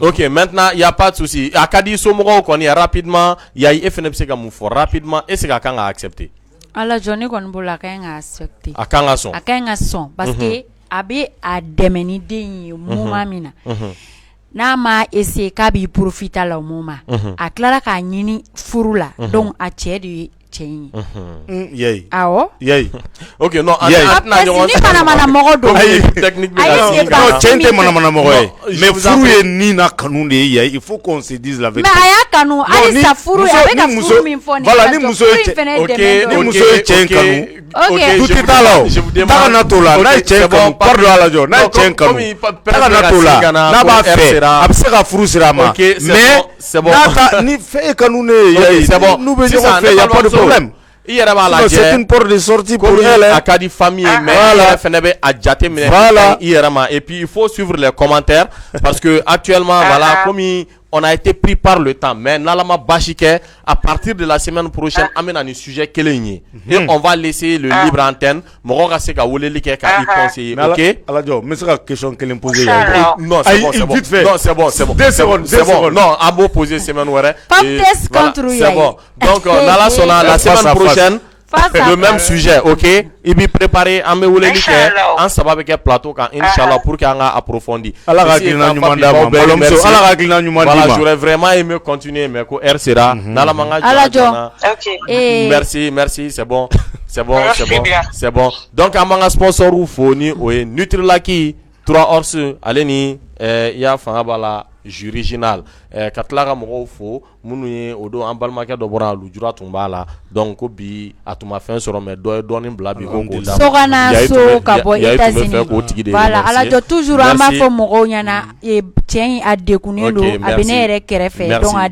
Ok, maintenant il y a pas de souci. A ka di somɔgɔw kɔni rapidement, Yayi, e fana bɛ se ka mun fɔ rapidement, est ce que a kan ka accepter? Ala jɔ, ne kɔni bolo a ka ɲi ka accepter. A kan ka sɔn. A ka ɲi ka sɔn parce que a bɛ a dɛmɛ ni den ye moment min na, n'a ma essayer k'a b'i profiter a la o moment, a tilara k'a ɲini furu la, donc a cɛ de ye cɛ in ye. Yayi. Awɔ. Yayi. Ok, non, an tɛna ɲɔgɔn. Ni manamana mɔgɔ don. Ayi, technique bɛ ka non, cɛ in tɛ manamana mɔgɔ ye. Mais furu ye ni na kanu de ye, Yayi, il faut qu'on se dise la vérité. Mais a y'a kanu halisa furu, a bɛ ka furu min fɔ nin ye. Voilà, ni muso ye cɛ, ok, ni muso ye cɛ in kanu. Ok, doute t'a la o. Taa kana t'o la, n'a ye cɛ in kanu, pardon Alajɔ, n'a ye cɛ in kanu, taa kana t'o la, n'a b'a fɛ, a bɛ se ka furu siri a ma. Mais n'a ta ni fɛn ye kanu ne ye, Yayi, n'u bɛ ɲɔgɔn fɛ, y a pas de problème. I yɛrɛ b'a lajɛ. C'est une porte de sortie pour elle. A ka di famille ye, mais i yɛrɛ fɛnɛ bɛ a jate minɛ i yɛrɛ ma, et puis il faut suivre les commentaires parce que actuellement, voilà, comme on a été pris par le temps, mais n'Ala ma baasi kɛ, à partir de la semaine prochaine, an bɛna nin sujet kelen in ye et on va laisser le libre antenne, mɔgɔ ka se ka weleli kɛ ka i conseiller, ok? Alajɔ, n bɛ se ka question kelen poser. Non, c'est bon, c'est bon. Non, c'est bon, c'est bon. 2 secondes, c'est bon. Non, an b'o poser semaine wɛrɛ. Pape contre C'est bon. Donc n'Ala sɔnna, la semaine prochaine, le même sujet, ok? I b'i préparer, an bɛ weleli kɛ, an saba bɛ kɛ plateau kan, inchallah, pour que an ka approfondir. Ala ka hakilina ɲuman d'a ma, balimamuso, Ala ka hakilina ɲuman d'i ma. Voilà, j'aurais vraiment aimé continuer, mais ko heure sera, n'Ala ma n ka jɔ. Merci, merci, c'est bon. C'est bon, c'est bon, c'est bon. Donc an b'an ka sponsor fo, ni o ye Nutrilaki, 3 Horse, ale ni i y'a fanga b'a la, jus original, ka tila ka mɔgɔw fo minnu ye o don, an balimakɛ dɔ bɔra, lujura tun b'a la, donc ko bi a tun ma fɛn sɔrɔ, mais dɔ ye dɔɔnin bila bi ko k'o d'a ma. Sokana so ka bɔ États-Unis. Voilà, Alajɔ, toujours an b'a fɔ mɔgɔw ɲɛna, cɛ in a degunnen don, a bɛ ne yɛrɛ kɛrɛfɛ, donc a